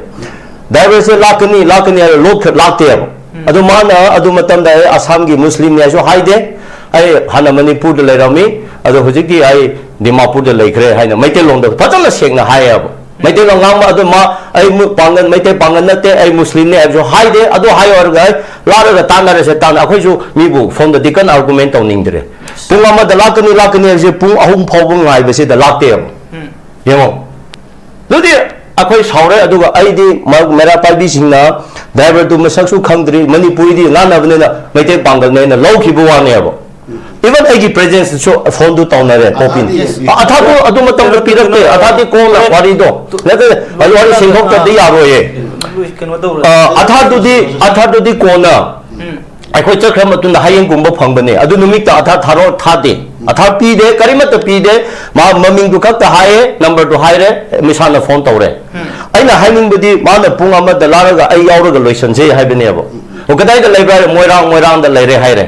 Driver ꯁꯦ ꯂꯥꯛꯀꯅꯤ, ꯂꯥꯛꯀꯅꯤ ꯍꯥꯏꯔ ꯂꯣꯠꯈ꯭ꯔ-, ꯂꯥꯛꯇꯦꯕ꯫ ꯑꯗꯨ ꯃꯥꯅ ꯑꯗꯨ ꯃꯇꯝꯗ ꯑꯩ ꯑꯁꯥꯝꯒꯤ ꯃꯨꯁꯂꯤꯝꯅꯤ ꯍꯥꯏꯁꯨ ꯍꯥꯏꯗꯦ, ꯑꯩ ꯍꯥꯟꯅ ꯃꯅꯤꯄꯨꯔꯗ ꯂꯩꯔꯝꯃꯤ, ꯑꯗꯣ ꯍꯧꯖꯤꯛꯇꯤ ꯑꯩ ꯗꯤꯃꯥꯄꯨꯔꯗ ꯂꯩꯈ꯭ꯔꯦ ꯍꯥꯏꯅ ꯃꯩꯇꯩꯂꯣꯟꯗ ꯐꯖꯅ ꯁꯦꯡꯅ ꯍꯥꯏꯌꯦꯕ꯫ ꯃꯩꯇꯩꯂꯣꯟ ꯉꯥꯡꯕ ꯑꯗꯨ ꯃꯥ, ꯑꯩ ꯃꯨ-, ꯄꯥꯡꯒꯜ, ꯃꯩꯇꯩ ꯄꯥꯡꯒꯜ ꯅꯠꯇꯦ, ꯑꯩ ꯃꯨꯁꯂꯤꯝꯅꯤ ꯍꯥꯏꯕꯁꯨ ꯍꯥꯏꯗꯦ꯫ ꯑꯗꯨ ꯍꯥꯏꯌꯣ ꯍꯥꯏꯔꯒ ꯑꯩ ꯂꯥꯛꯂꯒ ꯇꯥꯟꯅꯔꯁꯦ, ꯇꯥꯟꯅ-, ꯑꯩꯈꯣꯏꯁꯨ ꯃꯤꯕꯨ ꯐꯣꯟꯗꯗꯤ ꯀꯟꯅ argument ꯇꯧꯅꯤꯡꯗ꯭ꯔꯦ꯫ ꯄꯨꯡ ꯑꯃꯗ ꯂꯥꯛꯀꯅꯤ, ꯂꯥꯛꯀꯅꯤ ꯍꯥꯏꯕꯁꯦ ꯄꯨꯡ ꯑꯍꯨꯝ ꯐꯥꯎꯕ ꯉꯥꯏꯕꯁꯤꯗ ꯂꯥꯛꯇꯦꯕ꯫ ꯌꯦꯡꯉꯣ꯫ ꯑꯗꯨꯗꯤ ꯑꯩꯈꯣꯏ ꯁꯥꯎꯔꯦ, ꯑꯗꯨꯒ ꯑꯩꯗꯤ ꯃ-, ꯃꯩꯔꯥ ꯄꯥꯏꯕꯤꯁꯤꯡꯅ driver ꯗꯨ ꯃꯁꯛꯁꯨ ꯈꯪꯗ꯭ꯔꯤ, ꯃꯅꯤꯄꯨꯔꯤꯗꯤ ꯉꯥꯡꯅꯕꯅꯤꯅ ꯃꯩꯇꯩ ꯄꯥꯡꯒꯜꯅꯦꯅ ꯂꯧꯈꯤꯕ ꯋꯥꯅꯦꯕ꯫ Even ꯑꯩꯒꯤ presence ꯁꯨ ꯐꯣꯟꯗꯨ ꯇꯧꯅꯔꯦ, ꯄꯣꯄꯤꯟ꯫ ꯑꯊꯥꯗꯨ ꯑꯗꯨ ꯃꯇꯝꯗ ꯄꯤꯔꯛꯇꯦ, ꯑꯊꯥꯗꯤ ꯀꯣꯟꯅ ꯋꯥꯔꯤꯗꯣ꯫ ꯅꯠꯇꯦ, ꯑꯩ ꯋꯥꯔꯤ ꯁꯦꯡꯗꯣꯛꯇ꯭ꯔꯗꯤ ꯌꯥꯔꯣꯏꯌꯦ꯫ ꯀꯩꯅꯣ ꯇꯧꯔꯦ꯫ ꯑ, ꯑꯊꯥꯗꯨꯗꯤ, ꯑꯊꯥꯗꯨꯗꯤ ꯀꯣꯟꯅ꯫ ꯑꯩꯈꯣꯏ ꯆꯠꯈ꯭ꯔ ꯃꯇꯨꯡꯗ ꯍꯌꯦꯡꯒꯨꯝꯕ ꯐꯪꯕꯅꯦ꯫ ꯑꯗꯨ ꯅꯨꯃꯤꯠꯇ ꯑꯊꯥ ꯊꯥꯔꯣ-, ꯊꯥꯗꯦ꯫ ꯑꯊꯥ ꯄꯤꯗꯦ, ꯀꯔꯤꯃꯠꯇ ꯄꯤꯗꯦ꯫ ꯃꯥ ꯃꯃꯤꯡꯗꯨ ꯈꯛꯇ ꯍꯥꯏꯌꯦ, number ꯗꯨ ꯍꯥꯏꯔꯦ, ꯃꯤꯁꯥꯅ ꯐꯣꯟ ꯇꯧꯔꯦ꯫ ꯑꯩꯅ ꯍꯥꯏꯅꯤꯡꯕꯗꯤ ꯃꯥꯅ ꯄꯨꯡ ꯑꯃꯗ ꯂꯥꯛꯂꯒ ꯑꯩ ꯌꯥꯎꯔꯒ ꯂꯣꯏꯁꯟꯁꯦ ꯍꯥꯏꯕꯅꯦꯕ꯫ ꯑꯣ, ꯀꯗꯥꯏꯗ ꯂꯩꯕ꯭ꯔꯥ ꯍꯥꯏꯔꯦ, "ꯃꯣꯏꯔꯥꯡ, ꯃꯣꯏꯔꯥꯡꯗ ꯂꯩꯔꯦ" ꯍꯥꯏꯔꯦ꯫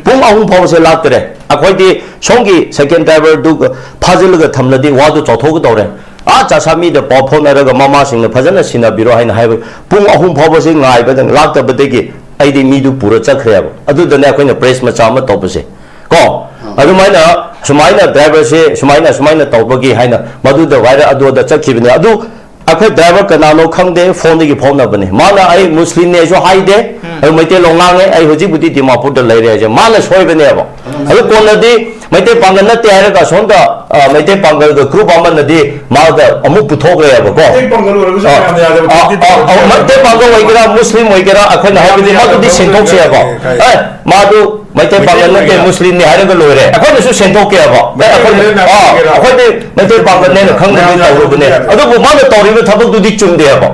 ꯄꯨꯡ ꯑꯍꯨꯝ ꯐꯥꯎꯕꯁꯦ ꯂꯥꯛꯇꯔꯦ꯫ ꯑꯩꯈꯣꯏꯗꯤ ꯁꯣꯝꯒꯤ second driver ꯗꯨ ꯐꯥꯖꯤꯜꯂꯒ ꯊꯝꯂꯗꯤ ꯋꯥꯗꯨ ꯆꯥꯎꯊꯣꯛꯀꯗꯧꯔꯦ꯫ ꯑꯥ ꯆꯥꯁꯥꯃꯤꯗ ꯄꯥꯎ ꯐꯥꯎꯅꯔꯒ ꯃꯃꯥꯁꯤꯡꯅ ꯐꯖꯅ ꯁꯤꯟꯅꯕꯤꯔꯣ ꯍꯥꯏꯅ ꯍꯥꯏꯕ, ꯄꯨꯡ ꯑꯍꯨꯝ ꯐꯥꯎꯕꯁꯦ ꯉꯥꯏꯕꯗ ꯂꯥꯛꯇꯕꯗꯒꯤ ꯑꯩꯗꯤ ꯃꯤꯗꯨ ꯄꯨꯔ ꯆꯠꯈ꯭ꯔꯦꯕ꯫ ꯑꯗꯨꯗꯅꯦ ꯑꯩꯈꯣꯏꯅ press ꯃꯆꯥ ꯑꯃ ꯇꯧꯕꯁꯦ꯫ ꯀꯣ? ꯑꯗꯨꯃꯥꯏꯅ, ꯁꯨꯃꯥꯏꯅ driver ꯁꯦ ꯁꯨꯃꯥꯏꯅ, ꯁꯨꯃꯥꯏꯅ ꯇꯧꯕꯒꯤ ꯍꯥꯏꯅ ꯃꯗꯨꯗ viral ꯑꯗꯨꯗ ꯆꯠꯈꯤꯕꯅꯦ꯫ ꯑꯗꯨ ꯑꯩꯈꯣꯏ ꯗ꯭ꯔꯥꯏꯚꯔ ꯀꯅꯥꯅꯣ ꯈꯪꯗꯦ, ꯐꯣꯟꯗꯒꯤ ꯐꯥꯎꯅꯕꯅꯦ꯫ ꯃꯥꯅ ꯑꯩ ꯃꯨꯁꯂꯤꯝꯅꯦꯁꯨ ꯍꯥꯏꯗꯦ, ꯑꯗꯨ ꯃꯩꯇꯩꯂꯣꯟ ꯉꯥꯡꯉꯦ, "ꯑꯩ ꯍꯧꯖꯤꯛꯄꯨꯗꯤ ꯗꯤꯃꯥꯄꯨꯔꯗ ꯂꯩꯔꯦ" ꯍꯥꯏꯁꯦ ꯃꯥꯅ ꯁꯣꯏꯕꯅꯦꯕ꯫ ꯑꯗꯨ ꯀꯣꯟꯅꯗꯤ ꯃꯩꯇꯩ ꯄꯥꯡꯒꯜ ꯅꯠꯇꯦ ꯍꯥꯏꯔꯒ ꯁꯣꯝꯗ, ꯑ, ꯃꯩꯇꯩ ꯄꯥꯡꯒꯜꯒ ꯒ꯭ꯔꯨꯞ ꯑꯃꯅꯗꯤ ꯃꯥꯒ ꯑꯃꯨꯛ ꯄꯨꯊꯣꯛꯈ꯭ꯔꯦꯕꯀꯣ꯫ ꯃꯩꯇꯩ ꯄꯥꯡꯒꯜ ꯑꯣꯏꯔꯒꯁꯨ ꯑ, ꯃꯌꯥꯝꯅ ꯌꯥꯗꯕ ꯑ, ꯊꯕꯛꯇꯤ ꯑ, ꯑ, ꯇꯧꯔꯦ꯫ ꯃꯩꯇꯩ ꯄꯥꯡꯒꯜ ꯑꯣꯏꯒꯦꯔꯥ, ꯃꯨꯁꯂꯤꯝ ꯑꯣꯏꯒꯦꯔꯥ, ꯑꯩꯈꯣꯏꯅ ꯍꯥꯏꯕꯗꯤ ꯃꯗꯨꯗꯤ ꯁꯦꯡꯗꯣꯛꯁꯦꯕ꯫ ꯑꯦ, ꯃꯥꯗꯨ ꯃꯩꯇꯩ ꯄꯥꯡꯒꯜ ꯅꯠꯇꯦ, ꯃꯨꯁꯂꯤꯝꯅꯤ ꯍꯥꯏꯔꯒ ꯂꯣꯏꯔꯦ꯫ ꯑꯩꯈꯣꯏꯅꯁꯨ ꯁꯦꯡꯗꯣꯛꯀꯦꯕ꯫ ꯑꯦ, ꯑꯩꯈꯣꯏ, ꯑ, ꯑꯩꯈꯣꯏꯗꯤ ꯃꯩꯇꯩ ꯄꯥꯡꯒꯜꯅꯦꯅ ꯈꯪꯗꯕꯒꯤ ꯇꯧꯔꯨꯕꯅꯦ꯫ ꯑꯗꯨꯕꯨ ꯃꯥꯅ ꯇꯧꯔꯤꯕ ꯊꯕꯛꯇꯨꯗꯤ ꯆꯨꯝꯗꯦꯕ꯫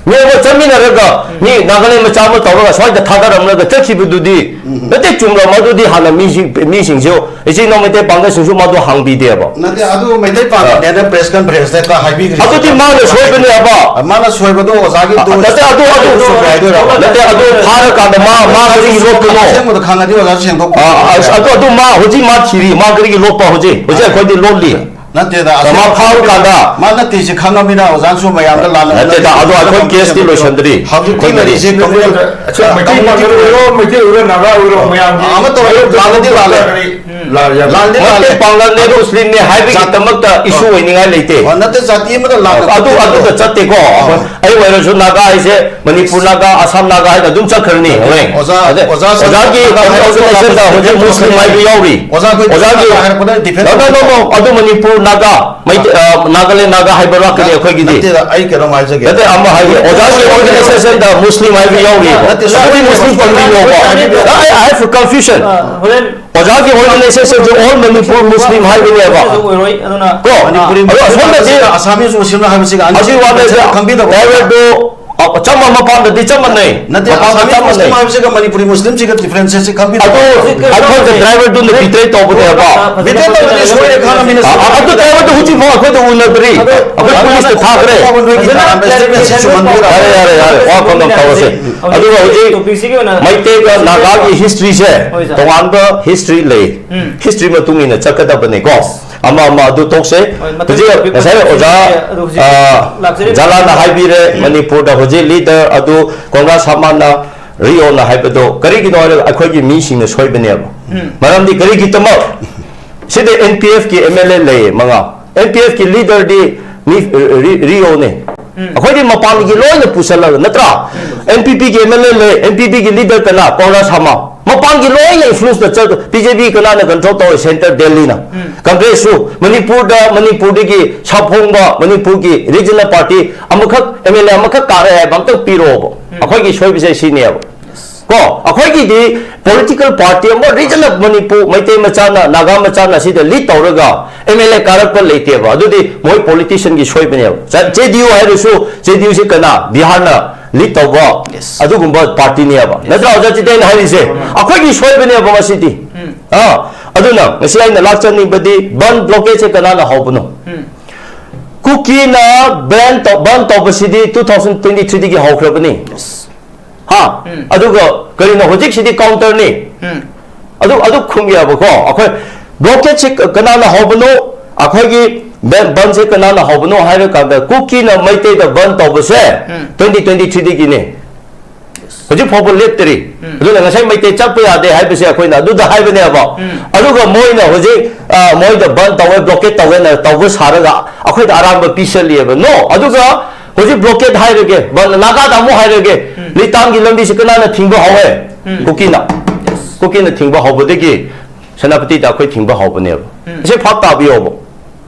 ꯃꯤ ꯑꯃ ꯆꯠꯃꯤꯟꯅꯔꯒ, ꯃꯤ ꯅꯥꯒꯥꯂꯦꯟ ꯃꯆꯥ ꯑꯃ ꯇꯧꯔꯒ ꯁ꯭ꯋꯥꯏꯗ ꯊꯥꯗꯔꯝꯂꯒ ꯆꯠꯈꯤꯕꯗꯨꯗꯤ ꯅꯠꯇꯦ꯫ ꯆꯨꯝꯕ ꯃꯗꯨꯗꯤ ꯍꯥꯟꯅ ꯃꯤꯁꯤꯡ, ꯃꯤꯁꯤꯡꯁꯨ, ꯏꯆꯤꯟ ꯏꯅꯥꯎ ꯃꯩꯇꯩ ꯄꯥꯡꯒꯜꯁꯤꯡꯁꯨ ꯃꯗꯨ ꯍꯥꯡꯕꯤꯗꯦꯕ꯫ ꯅꯠꯇꯦ, ꯑꯗꯨ ꯃꯩꯇꯩ ꯄꯥꯡꯒꯜꯅꯦꯅ ꯄ꯭ꯔꯦꯁ ꯀꯟꯐꯔꯦꯟꯁꯇ ꯍꯥꯏꯕꯤꯈ꯭ꯔꯤꯁꯦ꯫ ꯑꯗꯨꯗꯤ ꯃꯥꯅ ꯁꯣꯏꯕꯅꯦꯕ꯫ ꯃꯥꯅ ꯁꯣꯏꯕꯗꯣ ꯑꯣꯖꯥꯒꯤ ꯗꯣꯁ ꯅꯠꯇꯦ, ꯑꯗꯨ, ꯑꯗꯨ, ꯆꯨꯝꯃꯦ ꯍꯥꯏꯗꯣꯏꯔꯕ? ꯅꯠꯇꯦ, ꯑꯗꯨ ꯐꯥꯔꯀꯥꯟꯗ ꯃꯥ, ꯃꯥ ꯀꯔꯤꯒꯤ ꯂꯣꯠꯄꯅꯣ? ꯑꯁꯦꯡꯕꯗꯣ ꯈꯪꯉꯗꯤ ꯑꯣꯖꯥꯁꯨ ꯁꯦꯡꯗꯣꯛꯄ ꯑ, ꯑ, ꯑꯗꯨ, ꯑꯗꯨ ꯃꯥ ꯍꯧꯖꯤꯛ ꯃꯥ ꯊꯤꯔꯤ, ꯃꯥ ꯀꯔꯤꯒꯤ ꯂꯣꯠꯄ ꯍꯧꯖꯤꯛ? ꯍꯧꯖꯤꯛ ꯑꯩꯈꯣꯏꯗꯤ ꯂꯣꯠꯂꯤ꯫ ꯅꯠꯇꯦꯗ, ꯃꯥ ꯑꯁꯦꯡꯕ ꯐꯥꯔꯀꯥꯟꯗ ꯃꯥ ꯅꯠꯇꯦꯁꯦ ꯈꯪꯉꯕꯅꯤꯅ ꯑꯣꯖꯥꯅꯁꯨ ꯃꯌꯥꯝꯗ ꯂꯥꯟꯅ ꯅꯠꯇꯦꯗ, ꯑꯗꯣ ꯑꯩꯈꯣꯏ ꯀꯦꯁꯇꯤ ꯂꯣꯏꯁꯟꯗ꯭ꯔꯤ꯫ ꯍꯧꯖꯤꯛ ꯊꯦꯡꯅꯔꯤꯁꯦ ꯀꯝꯄ꯭ꯂꯦꯟ ꯑꯆꯥ, ꯃꯩꯇꯩ ꯄꯥꯡꯒꯜ ꯑꯣꯏꯔꯣ, ꯃꯩꯇꯩ ꯑꯣꯏꯔꯣ, ꯅꯥꯒꯥ ꯑꯣꯏꯔꯣ, ꯃꯌꯥꯝꯒꯤ ꯑꯃꯠꯇ ꯑꯣꯏꯔꯣ, ꯂꯥꯜꯂꯗꯤ ꯂꯥꯜꯂꯦ꯫ ꯂꯥꯜꯂꯦ, ꯂꯥꯜꯂꯦ꯫ ꯂꯥꯜꯂꯦ, ꯂꯥꯜꯂꯦ꯫ ꯃꯩꯇꯩ ꯄꯥꯡꯒꯜꯅꯦ, ꯃꯨꯁꯂꯤꯝꯅꯦ ꯍꯥꯏꯕꯒꯤꯗꯃꯛꯇ ꯏꯁꯨ ꯑ, ꯑꯣꯏꯅꯤꯡꯉꯥꯏ ꯂꯩꯇꯦ꯫ ꯑ, ꯅꯠꯇꯦ, ꯖꯥꯇꯤ ꯑꯃꯗ ꯂꯥꯟꯅ ꯑꯗꯨ, ꯈꯟꯕ ꯑꯗꯨꯗ ꯆꯠꯇꯦꯀꯣ꯫ ꯑ꯫ ꯑꯩ ꯑꯣꯏꯔꯁꯨ ꯅꯥꯒꯥ ꯍꯥꯏꯁꯦ ꯃꯅꯤꯄꯨꯔ ꯅꯥꯒꯥ, ꯑꯁꯥꯝ ꯅꯥꯒꯥ ꯍꯥꯏꯅ ꯑꯗꯨꯝ ꯆꯠꯈ꯭ꯔꯅꯤ, ꯍꯣꯔꯦꯟ꯫ ꯑꯣꯖꯥ, ꯑꯗꯩ ꯑꯣꯖꯥ ꯑꯣꯖꯥꯒꯤ ꯁꯥꯟꯅ organization ꯗ ꯍꯧꯖꯤꯛ ꯃꯨꯁꯂꯤꯝ ꯍꯥꯏꯕ ꯌꯥꯎꯔꯤ꯫ ꯑꯣꯖꯥ ꯑꯩꯈꯣꯏ ꯑꯣꯖꯥꯒꯤ ꯍꯥꯏꯔꯛꯄꯗ difference No, no, no, no. ꯑꯗꯨ ꯃꯅꯤꯄꯨꯔ ꯅꯥꯒꯥ, ꯃꯩꯇꯩ, ꯑ, ꯅꯥꯒꯥꯂꯦꯟ ꯅꯥꯒꯥ ꯍꯥꯏꯕ ꯂꯥꯛꯀꯅꯤ ꯑꯩꯈꯣꯏꯒꯤꯗꯤ꯫ ꯅꯠꯇꯦꯗ, ꯑꯩ ꯀꯩꯅꯣꯝ ꯍꯥꯏꯖꯒꯦ꯫ ꯅꯠꯇꯦ, ꯑꯃ ꯍꯥꯏꯒꯦ꯫ ꯑꯣꯖꯥꯒꯤ organization ꯗ ꯃꯨꯁꯂꯤꯝ ꯍꯥꯏꯕ ꯌꯥꯎꯔꯤꯕ꯫ ꯅꯠꯇꯦ, ꯑꯗꯨꯗꯤ ꯁꯨꯃꯥꯏꯅ ꯃꯨꯁꯂꯤꯝ ꯇꯧꯕꯤꯌꯣꯕ꯫ ꯑ, ꯍꯣꯔꯦꯟ ꯑ, I, I have a confusion. ꯑ, ꯍꯣꯔꯦꯟ ꯑꯣꯖꯥꯒꯤ organization ꯁꯦ all ꯃꯅꯤꯄꯨꯔ ꯃꯨꯁꯂꯤꯝ ꯍꯥꯏꯕꯅꯦꯕ꯫ ꯑꯣꯏꯔꯣꯏ, ꯑꯗꯨꯅ ꯀꯣ? ꯃꯅꯤꯄꯨꯔꯤ ꯑꯗꯣ ꯃꯨꯁꯂꯤꯝ ꯑꯁꯣꯝꯗꯗꯤ ꯍꯥꯏꯕꯁꯤꯒ ꯑꯁꯥꯃꯤꯁ ꯃꯨꯁꯂꯤꯝ ꯍꯥꯏꯕꯁꯤꯒ ꯑꯅꯤ ꯑꯁꯤ ꯋꯥ ꯅꯠꯇꯦ, ꯈꯪꯕꯤꯗꯕ꯭ꯔꯣ? ꯗ꯭ꯔꯥꯏꯚꯔꯗꯣ, ꯑ, ꯆꯞ ꯃꯥꯟꯅ ꯃꯄꯥꯟꯗꯗꯤ ꯆꯞ ꯃꯥꯟꯅꯩ꯫ ꯅꯠꯇꯦ, ꯃꯄꯥꯟꯗ ꯑꯁꯥꯃꯤꯁ ꯆꯞ ꯃꯨꯁꯂꯤꯝ ꯃꯥꯟꯅꯩ꯫ ꯍꯥꯏꯕꯁꯤꯒ ꯃꯅꯤꯄꯨꯔꯤ ꯃꯨꯁꯂꯤꯝꯁꯤꯒ difference ꯁꯦ ꯈꯪꯕꯤꯗꯕ꯭ꯔꯣ? ꯑꯗꯨ ꯑꯩꯈꯣꯏꯒ ꯗ꯭ꯔꯥꯏꯚꯔꯗꯨꯅ betray ꯇꯧꯕꯅꯦꯕ꯫ Betray ꯇꯧꯕꯗꯤ ꯁꯣꯏꯔꯦ ꯈꯪꯉꯕꯅꯤꯅ ꯑ, ꯑ, ꯑꯗꯨ ꯗ꯭ꯔꯥꯏꯚꯔꯗꯨ ꯍꯧꯖꯤꯛꯐꯥꯎ ꯑꯩꯈꯣꯏꯗ ꯎꯅꯗ꯭ꯔꯤ꯫ ꯑꯩꯈꯣꯏ ꯄꯨꯂꯤꯁꯇ ꯊꯥꯈ꯭ꯔꯦ꯫ ꯐꯖꯅ statement ꯁꯦ ꯆꯨꯝꯍꯟꯕꯤꯔꯝꯃꯣ꯫ ꯌꯥꯔꯦ, ꯌꯥꯔꯦ, ꯌꯥꯔꯦ꯫ ꯋꯥ ꯐꯝꯗꯝ ꯇꯧꯔꯁꯦ꯫ ꯑꯗꯨꯒ ꯍꯧꯖꯤꯛ topic ꯁꯤꯒꯤ ꯑꯣꯏꯅ ꯃꯩꯇꯩꯒ ꯅꯥꯒꯥꯒꯤ history ꯁꯦ ꯍꯣꯏ, ꯁꯥꯔ꯫ ꯇꯣꯉꯥꯟꯕ history ꯂꯩ꯫ ꯎꯝ꯫ History ꯃꯇꯨꯡ ꯏꯟꯅ ꯆꯠꯀꯗꯕꯅꯦꯀꯣ꯫ ꯑꯃ ꯑꯃ ꯑꯗꯨ ꯇꯣꯛꯁꯦ꯫ ꯍꯣꯏ, ꯃꯊꯪ ꯍꯧꯖꯤꯛ topic ꯉꯁꯥꯏ ꯃꯇꯨꯡ ꯑꯣꯖꯥ, ꯏꯟꯅ ꯑꯗꯨ ꯍꯧꯖꯤꯛ ꯑ, ꯂꯥꯛꯆꯔꯤꯕ ꯖꯂꯥꯟꯅ ꯍꯥꯏꯕꯤꯔꯦ, ꯎꯝ꯫ ꯃꯅꯤꯄꯨꯔꯗ ꯍꯧꯖꯤꯛ leader ꯑꯗꯨ ꯀꯣꯡꯒ꯭ꯔꯦꯁ ꯑꯃꯅ ꯔꯤꯑꯣꯅ ꯍꯥꯏꯕꯗꯣ ꯀꯔꯤꯒꯤꯅꯣ ꯍꯥꯏꯔꯒ ꯑꯩꯈꯣꯏꯒꯤ ꯃꯤꯁꯤꯡꯅ ꯁꯣꯏꯕꯅꯦꯕ꯫ ꯎꯝ꯫ ꯃꯔꯝꯗꯤ ꯀꯔꯤꯒꯤꯗꯃꯛ? ꯁꯤꯗ N P F ꯀꯤ M L A ꯂꯩꯌꯦ ꯃꯉꯥ꯫ N P F ꯀꯤ leader ꯗꯤ ꯃꯤ, ꯔꯤ-, ꯔꯤꯑꯣꯅꯦ꯫ ꯑꯩꯈꯣꯏꯗꯤ ꯃꯄꯥꯟꯒꯤ ꯂꯣꯏꯅ ꯄꯨꯁꯜꯂꯒ, ꯅꯠꯇ꯭ꯔꯥ? ꯑꯦꯟ ꯄꯤ ꯄꯤꯒꯤ ꯑꯦꯝ ꯑꯦꯜ ꯑꯦ ꯂꯩ, ꯑꯦꯟ ꯄꯤ ꯄꯤꯒꯤ ꯂꯤꯗꯔ ꯀꯅꯥ? ꯀꯣꯡꯒ꯭ꯔꯦꯁ ꯑꯃ꯫ ꯃꯄꯥꯟꯒꯤ ꯂꯣꯏꯅ ꯏꯟꯐ꯭ꯂꯨꯌꯦꯟꯁꯇ ꯆꯠ, ꯕꯤ ꯖꯦ ꯄꯤ ꯀꯅꯥꯅ ꯀꯟꯇ꯭ꯔꯣꯜ ꯇꯧꯋꯦ? ꯁꯦꯟꯇꯔ ꯗꯦꯜꯂꯤꯅ꯫ ꯀꯪꯒ꯭ꯔꯦꯁꯁꯨ ꯃꯅꯤꯄꯨꯔꯗ, ꯃꯅꯤꯄꯨꯔꯗꯒꯤ ꯁꯥꯐꯣꯡꯕ ꯃꯅꯤꯄꯨꯔꯒꯤ ꯔꯤꯖꯅꯦꯜ ꯄꯥꯔꯇꯤ ꯑꯃꯈꯛ, ꯑꯦꯝ ꯑꯦꯜ ꯑꯦ ꯑꯃꯈꯛ ꯀꯥꯔꯛꯑꯦ ꯍꯥꯏꯕ ꯑꯝꯇꯪ ꯄꯤꯔꯛꯑꯣꯕ꯫ ꯑꯩꯈꯣꯏꯒꯤ ꯁꯣꯏꯕꯁꯦ ꯁꯤꯅꯦꯕ꯫ ꯀꯣ, ꯑꯩꯈꯣꯏꯒꯤꯗꯤ ꯄꯣꯂꯤꯇꯤꯀꯦꯜ ꯄꯥꯔꯇꯤ ꯑꯃ ꯔꯤꯖꯅꯦꯜ ꯃꯅꯤꯄꯨꯔ ꯃꯩꯇꯩ ꯃꯆꯥꯅ, ꯅꯥꯒꯥ ꯃꯆꯥꯅ ꯁꯤꯗ ꯂꯤꯗ ꯇꯧꯔꯒ ꯑꯦꯝ ꯑꯦꯜ ꯑꯦ ꯀꯥꯔꯛꯄ ꯂꯩꯇꯦꯕ꯫ ꯑꯗꯨꯗꯤ ꯃꯣꯏ ꯄꯣꯂꯤꯇꯤꯁꯤꯌꯟꯒꯤ ꯁꯣꯏꯕꯅꯦꯕ꯫ ꯖꯦ ꯗꯤ ꯌꯨ ꯍꯥꯏꯔꯁꯨ, ꯖꯦ ꯗꯤ ꯌꯨꯁꯤ ꯀꯅꯥ? ꯕꯤꯍꯥꯔꯅ ꯂꯤꯗ ꯇꯧꯕ ꯑꯗꯨꯒꯨꯝꯕ ꯄꯥꯔꯇꯤꯅꯦꯕ꯫ ꯅꯠꯇ꯭ꯔꯥ, ꯑꯣꯖꯥ ꯆꯤꯇꯦꯟ ꯍꯥꯏꯔꯤꯁꯦ? ꯑꯩꯈꯣꯏꯒꯤ ꯁꯣꯏꯕꯅꯦꯕ ꯃꯁꯤꯗꯤ꯫ ꯑꯥ, ꯑꯗꯨꯅ ꯉꯁꯤ ꯑꯩꯅ ꯂꯥꯛꯆꯅꯤꯡꯕꯗꯤ, ꯕꯟ ꯕ꯭ꯂꯣꯀꯦꯠꯁꯦ ꯀꯅꯥꯅ ꯍꯧꯕꯅꯣ? ꯀꯨꯀꯤꯅ ꯕꯦꯟ ꯇꯧ-, ꯕꯟ ꯇꯧꯕꯁꯤꯗꯤ ꯇꯨ ꯊꯥꯎꯖꯟ ꯇ꯭ꯋꯦꯟꯇꯤ ꯊ꯭ꯔꯤꯗꯒꯤ ꯍꯧꯈ꯭ꯔꯕꯅꯤ꯫ ꯍꯥ? ꯑꯗꯨꯒ ꯀꯔꯤꯅꯣ ꯍꯧꯖꯤꯛꯁꯤꯗꯤ ꯀꯥꯎꯟꯇꯔꯅꯤ? ꯑꯗꯨ, ꯑꯗꯨ ꯈꯨꯝꯒꯦꯕꯀꯣ꯫ ꯑꯩꯈꯣꯏ ꯕ꯭ꯂꯣꯀꯦꯠꯁꯦ ꯀ-, ꯀꯅꯥꯅ ꯍꯧꯕꯅꯣ? ꯑꯩꯈꯣꯏꯒꯤ ꯕꯦꯟ, ꯕꯟꯁꯦ ꯀꯅꯥꯅ ꯍꯧꯕꯅꯣ ꯍꯥꯏꯔꯀꯥꯟꯗ, ꯀꯨꯀꯤꯅ ꯃꯩꯇꯩꯗ ꯕꯟ ꯇꯧꯕꯁꯦ ꯇ꯭ꯋꯦꯟꯇꯤ ꯇ꯭ꯋꯦꯟꯇꯤ ꯊ꯭ꯔꯤꯗꯒꯤꯅꯦ꯫ ꯍꯧꯖꯤꯛ ꯐꯥꯎꯕ ꯂꯦꯞꯇꯔꯤ꯫ ꯑꯗꯨꯅ ꯉꯁꯥꯏ ꯃꯩꯇꯩ ꯆꯠꯄ ꯌꯥꯗꯦ ꯍꯥꯏꯕꯁꯦ ꯑꯩꯈꯣꯏꯅ ꯑꯗꯨꯗ ꯍꯥꯏꯕꯅꯦꯕ꯫ ꯑꯗꯨꯒ ꯃꯣꯏꯅ ꯍꯧꯖꯤꯛ, ꯑ, ꯃꯣꯏꯗ ꯕꯟ ꯇꯧꯋꯦ, ꯕ꯭ꯂꯣꯀꯦꯠ ꯇꯧꯋꯦꯅ ꯇꯧꯕ ꯁꯥꯔꯒ ꯑꯩꯈꯣꯏꯗ ꯑꯔꯥꯟꯕ ꯄꯤꯁꯜꯂꯤꯑꯕ꯫ ꯅꯣ, ꯑꯗꯨꯒ ꯍꯧꯖꯤꯛ ꯕ꯭ꯂꯣꯀꯦꯠ ꯍꯥꯏꯔꯒꯦ, ꯕꯟ, ꯅꯥꯒꯥꯗ ꯑꯃꯨꯛ ꯍꯥꯏꯔꯒꯦ, ꯂꯤꯇꯥꯟꯒꯤ ꯂꯝꯕꯤꯁꯤ ꯀꯅꯥꯅ ꯊꯤꯡꯕ ꯍꯧꯋꯦ? ꯀꯨꯀꯤꯅ꯫ ꯀꯨꯀꯤꯅ ꯊꯤꯡꯕ ꯍꯧꯕꯗꯒꯤ ꯁꯦꯅꯥꯄꯇꯤꯗ ꯑꯩꯈꯣꯏ ꯊꯤꯡꯕ ꯍꯧꯕꯅꯦꯕ꯫ ꯁꯤ ꯚꯥꯞ ꯇꯥꯕꯤꯌꯣꯕ꯫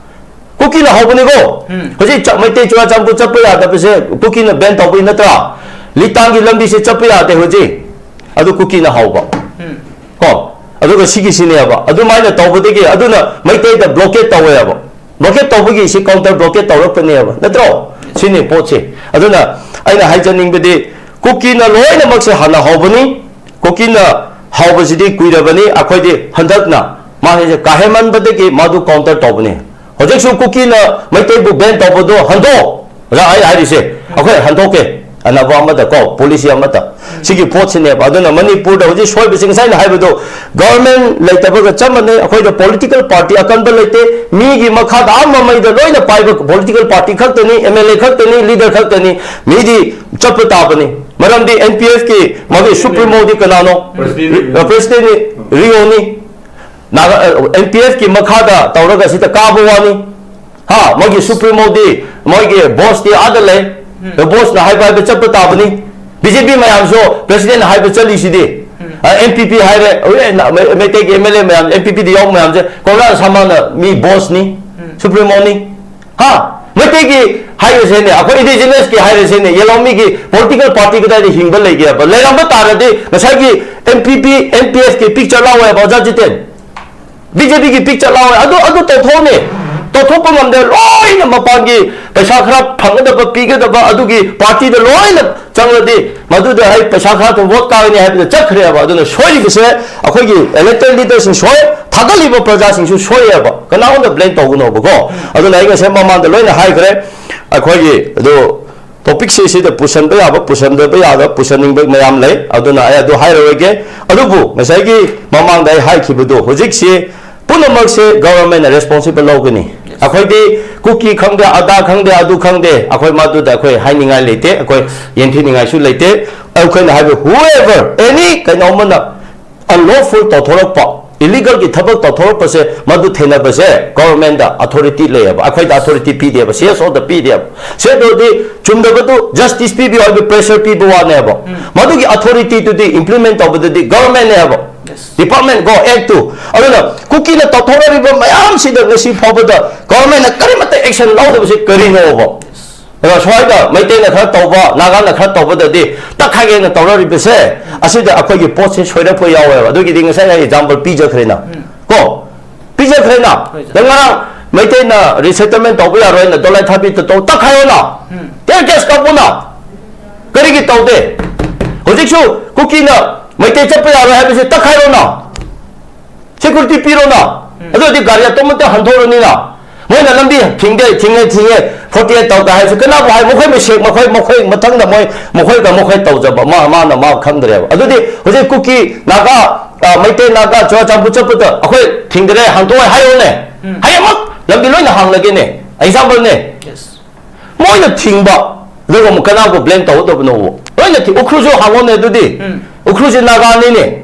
ꯀꯨꯀꯤꯅ ꯍꯧꯕꯅꯤꯀꯣ꯫ ꯍꯧꯖꯤꯛ ꯆ-, ꯃꯩꯇꯩ ꯆꯨꯔꯥꯆꯥꯟꯄꯨꯔ ꯆꯠꯄ ꯌꯥꯗꯕꯁꯦ ꯀꯨꯀꯤꯅ ꯕꯦꯟ ꯇꯧꯕꯩ ꯅꯠꯇ꯭ꯔꯥ? ꯂꯤꯇꯥꯟꯒꯤ ꯂꯝꯕꯤꯁꯦ ꯆꯠꯄ ꯌꯥꯗꯦ ꯍꯧꯖꯤꯛ꯫ ꯑꯗꯨ ꯀꯨꯀꯤꯅ ꯍꯧꯕ꯫ ꯀꯣ? ꯑꯗꯨꯒ ꯁꯤꯒꯤꯁꯤꯅꯦꯕ꯫ ꯑꯗꯨꯃꯥꯏꯅ ꯇꯧꯕꯗꯒꯤ, ꯑꯗꯨꯅ ꯃꯩꯇꯩꯗ ꯕ꯭ꯂꯣꯀꯦꯠ ꯇꯧꯋꯦꯕ꯫ ꯕ꯭ꯂꯣꯀꯦꯠ ꯇꯧꯕꯒꯤ ꯁꯤ ꯀꯥꯎꯟꯇꯔ ꯕ꯭ꯂꯣꯀꯦꯠ ꯇꯧꯔꯛꯄꯅꯦꯕ꯫ ꯅꯠꯇ꯭ꯔꯣ? ꯁꯤꯅꯤ ꯄꯣꯠꯁꯦ꯫ ꯑꯗꯨꯅ ꯑꯩꯅ ꯍꯥꯏꯖꯅꯤꯡꯕꯗꯤ, ꯀꯨꯀꯤꯅ ꯂꯣꯏꯅꯃꯛꯁꯦ ꯍꯥꯟꯅ ꯍꯧꯕꯅꯤ꯫ ꯀꯨꯀꯤꯅ ꯍꯧꯕꯁꯤꯗꯤ ꯀꯨꯏꯔꯕꯅꯤ꯫ ꯑꯩꯈꯣꯏꯗꯤ ꯍꯟꯗꯛꯅ ꯃꯥꯁꯦ ꯀꯥꯍꯦꯟꯃꯟꯕꯗꯒꯤ ꯃꯥꯗꯨ ꯀꯥꯎꯟꯇꯔ ꯇꯧꯕꯅꯤ꯫ ꯍꯧꯖꯤꯛꯁꯨ ꯀꯨꯀꯤꯅ ꯃꯩꯇꯩꯕꯨ ꯕꯦꯟ ꯇꯧꯕꯗꯣ ꯍꯟꯗꯣꯛ, ꯑꯣꯖꯥ, ꯑꯩ ꯍꯥꯏꯔꯤꯁꯦ, ꯑꯩꯈꯣꯏ ꯍꯟꯗꯣꯛꯀꯦ꯫ ꯑꯅꯕ ꯑꯃꯗ ꯀꯣ, ꯄꯣꯂꯤꯁꯤ ꯑꯃꯗ꯫ ꯁꯤꯒꯤ ꯄꯣꯠꯁꯤꯅꯦꯕ꯫ ꯑꯗꯨꯅ ꯃꯅꯤꯄꯨꯔꯗ ꯍꯧꯖꯤꯛ ꯁꯣꯏꯕꯁꯤ ꯉꯁꯥꯏꯅ ꯍꯥꯏꯕꯗꯣ, ꯒꯚꯔꯟꯃꯦꯟ ꯂꯩꯇꯕꯒ ꯆꯞ ꯃꯥꯟꯅꯩ꯫ ꯑꯩꯈꯣꯏꯗ ꯄꯣꯂꯤꯇꯤꯀꯦꯜ ꯄꯥꯔꯇꯤ ꯑꯀꯟꯕ ꯂꯩꯇꯦ꯫ ꯃꯤꯒꯤ ꯃꯈꯥꯗ ꯑꯥ ꯃꯃꯩꯗ ꯂꯣꯏꯅ ꯄꯥꯏꯕ ꯄꯣꯂꯤꯇꯤꯀꯦꯜ ꯄꯥꯔꯇꯤ ꯈꯛꯇꯅꯤ, ꯑꯦꯝ ꯑꯦꯜ ꯑꯦ ꯈꯛꯇꯅꯤ, ꯂꯤꯗꯔ ꯈꯛꯇꯅꯤ꯫ ꯃꯤꯗꯤ ꯆꯠꯄ ꯇꯥꯕꯅꯤ꯫ ꯃꯔꯝꯗꯤ ꯑꯦꯟ ꯄꯤ ꯑꯦꯐꯀꯤ ꯃꯥꯒꯤ ꯁꯨꯄ꯭ꯔꯤꯃꯣꯗꯤ ꯀꯅꯥꯅꯣ? ꯄ꯭ꯔꯁꯤꯗꯦꯟꯅꯤ꯫ ꯑ, ꯄ꯭ꯔꯁꯤꯗꯦꯟꯅꯤ, ꯔꯤꯑꯣꯅꯤ꯫ ꯅꯥꯒꯥ-, ꯑ, ꯑꯦꯟ ꯄꯤ ꯑꯦꯐꯀꯤ ꯃꯈꯥꯗ ꯇꯧꯔꯒ ꯁꯤꯗ ꯀꯥꯕ ꯋꯥꯅꯤ꯫ ꯍꯥ, ꯃꯥꯒꯤ ꯁꯨꯄ꯭ꯔꯤꯃꯣꯗꯤ ꯃꯣꯏꯒꯤ ꯕꯣꯁꯇꯤ ꯑꯥꯗ ꯂꯩ꯫ ꯕꯣꯁꯅ ꯍꯥꯏꯕ ꯍꯥꯏꯕ ꯆꯠꯄ ꯇꯥꯕꯅꯤ꯫ ꯕꯤ ꯖꯦ ꯄꯤ ꯃꯌꯥꯝꯁꯨ ꯄ꯭ꯔꯁꯤꯗꯦꯟꯅ ꯍꯥꯏꯕ ꯆꯠꯂꯤꯁꯤꯗꯤ꯫ ꯑꯦꯝ ꯄꯤ ꯄꯤ ꯍꯥꯏꯔꯦ, ꯍꯧꯖꯤꯛ ꯃꯩ- ꯃꯩꯇꯩꯒꯤ ꯑꯦꯝ ꯑꯦꯜ ꯑꯦ ꯃꯌꯥꯝ ꯑꯦꯝ ꯄꯤ ꯄꯤꯗ ꯌꯥꯎꯕ ꯃꯌꯥꯝꯁꯦ ꯀꯣꯝꯂꯥ ꯁꯥꯃꯥꯅ ꯃꯤ ꯕꯣꯁꯅꯤ, ꯁꯨꯄ꯭ꯔꯤꯃꯣꯅꯤ꯫ ꯍꯥ? ꯃꯩꯇꯩꯒꯤ ꯍꯥꯏꯔꯁꯦꯅꯦ, ꯑꯩꯈꯣꯏ ꯏꯟꯗꯤꯖꯤꯅꯁꯀꯤ ꯍꯥꯏꯔꯁꯦꯅꯦ, ꯌꯦꯂꯣꯃꯤꯒꯤ ꯄꯣꯂꯤꯇꯤꯀꯦꯜ ꯄꯥꯔꯇꯤ ꯀꯗꯥꯏꯗ ꯍꯤꯡꯕ ꯂꯩꯒꯦꯕ? ꯂꯩꯔꯝꯕ ꯇꯥꯔꯗꯤ ꯉꯁꯥꯏꯒꯤ ꯑꯦꯝ ꯄꯤ ꯄꯤ, ꯑꯦꯝ ꯄꯤ ꯑꯦꯐꯀꯤ ꯄꯤꯛꯆꯔ ꯂꯥꯎꯋꯦꯕ, ꯑꯣꯖꯥ ꯖꯤꯇꯦꯟ꯫ ꯕꯤ ꯖꯦ ꯄꯤꯒꯤ ꯄꯤꯛꯆꯔ ꯂꯥꯎꯋꯦ꯫ ꯑꯗꯨ, ꯑꯗꯨ ꯇꯧꯊꯣꯛꯅꯦ꯫ ꯇꯧꯊꯣꯛꯄ ꯉꯝꯗꯦ꯫ ꯂꯣꯏꯅ ꯃꯄꯥꯟꯒꯤ ꯄꯩꯁꯥ ꯈꯔ ꯐꯪꯒꯗꯕ, ꯄꯤꯒꯗꯕ ꯑꯗꯨꯒꯤ ꯄꯥꯔꯇꯤꯗ ꯂꯣꯏꯅ ꯆꯪꯂꯗꯤ ꯃꯗꯨꯗ ꯑꯩ ꯄꯩꯁꯥ ꯈꯔ ꯊꯝ ꯚꯣꯠ ꯀꯥꯒꯅꯤ ꯍꯥꯏꯕꯗ ꯆꯠꯈ꯭ꯔꯦꯕ꯫ ꯑꯗꯨꯅ ꯁꯣꯏꯔꯤꯕꯁꯦ ꯑꯩꯈꯣꯏꯒꯤ ꯏꯂꯦꯛꯇꯦꯗ ꯂꯤꯗꯔꯁꯤꯡ ꯁꯣꯏ, ꯊꯥꯒꯠꯂꯤꯕ ꯄ꯭ꯔꯖꯥꯁꯤꯡꯁꯨ ꯁꯣꯏꯌꯦꯕ꯫ ꯀꯅꯥꯉꯣꯟꯗ ꯕ꯭ꯂꯦꯝ ꯇꯧꯒꯅꯣꯕꯀꯣ꯫ ꯑꯗꯨꯅ ꯑꯩ ꯉꯁꯥꯏ ꯃꯃꯥꯡꯗ ꯂꯣꯏꯅ ꯍꯥꯏꯈ꯭ꯔꯦ꯫ ꯑꯩꯈꯣꯏꯒꯤ ꯑꯗꯨ ꯇꯣꯄꯤꯛꯁꯦ ꯁꯤꯗ ꯄꯨꯁꯟꯕ ꯌꯥꯕ, ꯄꯨꯁꯟꯅꯤꯡꯕ ꯃꯌꯥꯝ ꯂꯩ꯫ ꯑꯗꯨꯅ ꯑꯩ ꯉꯁꯥꯏ ꯃꯃꯥꯡꯗ ꯂꯣꯏꯅ ꯍꯥꯏꯈ꯭ꯔꯦ꯫ ꯑꯩꯈꯣꯏꯒꯤ ꯑꯗꯨ ꯇꯣꯄꯤꯛꯁꯦ ꯁꯤꯗ ꯄꯨꯁꯟꯕ ꯌꯥꯕ, ꯄꯨꯁꯟꯅꯤꯡꯕ ꯃꯌꯥꯝ ꯂꯩ꯫ ꯑꯗꯨꯅ ꯑꯩ ꯑꯗꯨ ꯍꯥꯏꯔꯔꯣꯏꯒꯦ꯫ ꯑꯗꯨꯕꯨ ꯉꯁꯥꯏꯒꯤ ꯃꯃꯥꯡꯗ ꯑꯩ ꯍꯥꯏꯈꯤꯕꯗꯣ, ꯍꯧꯖꯤꯛꯁꯤ ꯄꯨꯝꯅꯃꯛꯁꯦ ꯒꯚꯔꯟꯃꯦꯟꯅ ꯔꯦꯁꯄꯣꯟꯁꯤꯕꯜ ꯂꯧꯒꯅꯤ꯫ ꯑꯩꯈꯣꯏꯗꯤ ꯀꯨꯀꯤ ꯈꯪꯗꯦ, ꯑꯗꯥ ꯈꯪꯗꯦ, ꯑꯗꯨ ꯈꯪꯗꯦ, ꯑꯩꯈꯣꯏ ꯃꯗꯨꯗ ꯑꯩꯈꯣꯏ ꯍꯥꯏꯅꯤꯡꯉꯥꯏ ꯂꯩꯇꯦ, ꯑꯩꯈꯣꯏ ꯌꯦꯡꯊꯤꯅꯤꯡꯉꯥꯏꯁꯨ ꯂꯩꯇꯦ꯫ ꯑꯩꯈꯣꯏꯅ ꯍꯥꯏꯕ, whoever, any ꯀꯩꯅꯣꯝꯃꯅ unlawful ꯇꯧꯊꯣꯔꯛꯄ, ꯏꯂꯤꯒꯜꯒꯤ ꯊꯕꯛ ꯇꯧꯊꯣꯔꯛꯄꯁꯦ, ꯃꯗꯨ ꯊꯦꯡꯅꯕꯁꯦ ꯒꯚꯔꯟꯃꯦꯟꯗ ꯑꯣꯊꯣꯔꯤꯇꯤ ꯂꯩꯌꯦꯕ, ꯑꯩꯈꯣꯏꯗ ꯑꯣꯊꯣꯔꯤꯇꯤ ꯄꯤꯗꯦꯕ, ꯁꯤ ꯑꯦꯁ ꯑꯣꯗ ꯄꯤꯗꯦꯕ꯫ ꯁꯤ ꯑꯗꯨꯗꯤ ꯆꯨꯝꯗꯕꯗꯨ ꯖꯁꯇꯤꯁ ꯄꯤꯕꯤꯌꯨ ꯍꯥꯏꯕꯒꯤ ꯄ꯭ꯔꯦꯁꯔ ꯄꯤꯕ ꯋꯥꯅꯦꯕ꯫ ꯃꯗꯨꯒꯤ ꯑꯣꯊꯣꯔꯤꯇꯤꯗꯨꯗꯤ ꯏꯝꯄ꯭ꯂꯤꯃꯦꯟ ꯇꯧꯕꯗꯗꯤ ꯒꯚꯔꯟꯃꯦꯟꯅꯦꯕ, ꯗꯤꯄꯥꯔꯠꯃꯦꯟ ꯀꯣ, ꯑꯦꯛꯇꯨ꯫ ꯑꯗꯨꯅ ꯀꯨꯀꯤꯅ ꯇꯧꯊꯣꯔꯛꯂꯤꯕ ꯃꯌꯥꯝꯁꯤꯗ ꯉꯁꯤ ꯐꯥꯎꯕꯗ ꯒꯚꯔꯟꯃꯦꯟꯅ ꯀꯔꯤꯃꯠꯇ ꯑꯦꯛꯁꯟ ꯂꯧꯗꯕꯁꯤ ꯀꯔꯤꯅꯣꯕ? ꯑꯗꯣ ꯁ꯭ꯋꯥꯏꯗ ꯃꯩꯇꯩꯅ ꯈꯔ ꯇꯧꯕ, ꯅꯥꯒꯥꯅ ꯈꯔ ꯇꯧꯕꯗꯗꯤ ꯇꯛꯈꯥꯏꯒꯦꯅ ꯇꯧꯔꯛꯂꯤꯕꯁꯦ, ꯑꯁꯤꯗ ꯑꯩꯈꯣꯏꯒꯤ ꯄꯣꯠꯁꯦ ꯁꯣꯏꯔꯛꯄ ꯌꯥꯎꯋꯦꯕ꯫ ꯑꯗꯨꯒꯤꯗꯤ ꯉꯁꯥꯏ ꯑꯩ ꯑꯦꯛꯖꯥꯝꯄꯜ ꯄꯤꯖꯈ꯭ꯔꯦꯅ꯫ ꯀꯣ? ꯄꯤꯖꯈ꯭ꯔꯦꯅ꯫ ꯍꯣꯏ, ꯁꯥꯔ꯫ ꯅꯪ ꯉꯔꯥꯡ ꯃꯩꯇꯩꯅ ꯔꯤꯁꯦꯇꯜꯃꯦꯟ ꯇꯧꯕ ꯌꯥꯔꯣꯏꯅ ꯗꯣꯂꯥꯏ ꯊꯥꯕꯤꯗ ꯇꯧ ꯇꯛꯈꯥꯏꯌꯣꯅ꯫ Tier gas ꯀꯥꯞꯄꯣꯅ꯫ ꯀꯔꯤꯒꯤ ꯇꯧꯗꯦ? ꯍꯧꯖꯤꯛꯁꯨ ꯀꯨꯀꯤꯅ ꯃꯩꯇꯩ ꯆꯠꯄ ꯌꯥꯔꯣꯏ ꯍꯥꯏꯕꯁꯦ ꯇꯛꯈꯥꯏꯔꯣꯅ꯫ ꯁꯦꯀ꯭ꯌꯨꯔꯤꯇꯤ ꯄꯤꯔꯣꯅ꯫ ꯑꯗꯨ ꯑꯣꯏꯔꯗꯤ ꯒꯥꯔꯤ ꯑꯇꯣꯞꯄꯇ ꯍꯟꯊꯣꯔꯅꯤꯅ꯫ ꯃꯣꯏꯅ ꯂꯝꯕꯤ ꯊꯤꯡꯗꯦ, ꯊꯤꯡꯉꯦ, ꯊꯤꯡꯉꯦ, ꯐꯣꯔꯇꯤ ꯑꯦꯠ ꯇꯧꯗ ꯍꯥꯏꯔꯁꯨ ꯀꯅꯥꯕꯨ ꯍꯥꯏ? ꯃꯈꯣꯏ ꯃꯁꯦꯛ, ꯃꯈꯣꯏ, ꯃꯈꯣꯏ ꯃꯊꯪꯗ ꯃꯣꯏ, ꯃꯈꯣꯏꯒ ꯃꯈꯣꯏ ꯇꯧꯖꯕ, ꯃꯥ, ꯃꯥꯅ ꯃꯥ ꯈꯪꯗ꯭ꯔꯦꯕ꯫ ꯑꯗꯨꯗꯤ ꯍꯧꯖꯤꯛ ꯀꯨꯀꯤ, ꯅꯥꯒꯥ, ꯑ, ꯃꯩꯇꯩ, ꯅꯥꯒꯥ, ꯆꯨꯔꯥꯆꯥꯟꯄꯨꯔ ꯆꯠꯄꯗ ꯑꯩꯈꯣꯏ ꯊꯤꯡꯗ꯭ꯔꯦ, ꯍꯟꯗꯣꯛꯑꯦ ꯍꯥꯏꯌꯣꯅꯦ꯫ ꯍꯌꯦꯡꯃꯛ ꯂꯝꯕꯤ ꯂꯣꯏꯅ ꯍꯥꯡꯂꯒꯦꯅꯦ꯫ ꯑꯦꯛꯖꯥꯝꯄꯜꯅꯦ꯫ ꯃꯣꯏꯅ ꯊꯤꯡꯕ, ꯑꯗꯨꯒ ꯑꯃꯨꯛ ꯀꯅꯥꯕꯨ ꯕ꯭ꯂꯦꯝ ꯇꯧꯒꯗꯕꯅꯣꯕ? ꯂꯣꯏꯅ ꯊꯤꯡ-, ꯎꯈ꯭ꯔꯨꯜꯁꯨ ꯍꯥꯡꯉꯣꯅꯦ ꯑꯗꯨꯗꯤ꯫ ꯎꯈ꯭ꯔꯨꯜꯁꯦ ꯅꯥꯒꯥꯅꯤꯅꯦ꯫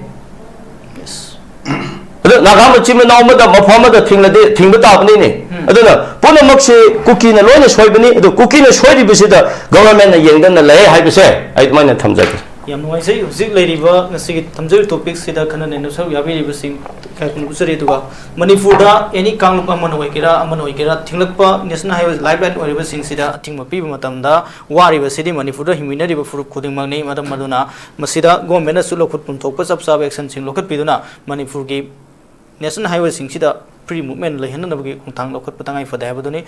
ꯑꯗꯨ ꯅꯥꯒꯥ ꯃꯆꯤꯟ ꯃꯅꯥꯎ ꯑꯃꯗ ꯃꯐꯝ ꯑꯃꯗ ꯊꯤꯡꯂꯗꯤ ꯊꯤꯡꯕ ꯇꯥꯕꯅꯤꯅꯦ꯫ ꯑꯗꯨꯅ ꯄꯨꯝꯅꯃꯛꯁꯤ ꯀꯨꯀꯤꯅ ꯂꯣꯏꯅ ꯁꯣꯏꯕꯅꯤ꯫ ꯑꯗꯨ ꯀꯨꯀꯤꯅ ꯁꯣꯏꯔꯤꯕꯁꯤꯗ ꯒꯣꯚꯔꯟꯃꯦꯟꯠꯅ ꯌꯦꯡꯗꯅ ꯂꯩ ꯍꯥꯏꯕꯁꯦ ꯑꯩ ꯑꯗꯨꯃꯥꯏꯅ ꯊꯝꯖꯒꯦ꯫ ꯌꯥꯝ ꯅꯨꯡꯉꯥꯏꯖꯩ꯫ ꯍꯧꯖꯤꯛ ꯂꯩꯔꯤꯕ ꯉꯁꯤꯒꯤ ꯊꯝꯖꯔꯤꯕ ꯇꯣꯄꯤꯛꯁꯤꯗ ꯈꯟꯅ ꯅꯩꯅꯕ ꯁꯔꯨꯛ ꯌꯥꯕꯤꯔꯤꯕꯁꯤꯡ ꯀꯌꯥ ꯀꯨꯝꯅ ꯎꯠꯆꯔꯤ꯫ ꯑꯗꯨꯒ ꯃꯅꯤꯄꯨꯔꯗ ꯑꯦꯅꯤ ꯀꯥꯡꯂꯨꯞ ꯑꯃꯅ ꯑꯣꯏꯒꯦꯔꯥ, ꯑꯃꯅ ꯑꯣꯏꯒꯦꯔꯥ, ꯊꯤꯡꯂꯛꯄ ꯅꯦꯁꯅꯦꯜ ꯍꯥꯏꯋꯦ ꯂꯥꯏꯐ ꯂꯥꯏꯟ ꯑꯣꯏꯔꯤꯕꯁꯤꯡꯁꯤꯗ ꯑꯊꯤꯡꯕ ꯄꯤꯕ ꯃꯇꯝꯗ ꯋꯥꯔꯤꯕꯁꯤꯗꯤ ꯃꯅꯤꯄꯨꯔꯗ ꯍꯤꯡꯃꯤꯟꯅꯔꯤꯕ ꯐꯨꯔꯨꯞ ꯈꯨꯗꯤꯡꯃꯛꯅꯤ꯫ ꯃꯔꯝ ꯑꯗꯨꯅ ꯃꯁꯤꯗ ꯒꯣꯚꯔꯟꯃꯦꯟꯠꯅꯁꯨ ꯂꯧꯈꯠꯐꯝ ꯊꯣꯛꯄ ꯆꯞ ꯆꯥꯕ ꯑꯦꯛꯁꯟꯁꯤꯡ ꯂꯧꯈꯠꯄꯤꯗꯨꯅ ꯃꯅꯤꯄꯨꯔꯒꯤ ꯅꯦꯁꯅꯦꯜ ꯍꯥꯏꯋꯦꯁꯤꯡꯁꯤꯗ ꯐ꯭ꯔꯤ ꯃꯨꯚꯃꯦꯟꯠ ꯂꯩꯍꯟꯅꯅꯕꯒꯤ ꯈꯣꯡꯊꯥꯡ ꯂꯧꯈꯠꯄ ꯇꯉꯥꯏ ꯐꯗꯦ ꯍꯥꯏꯕꯗꯨꯅꯤ꯫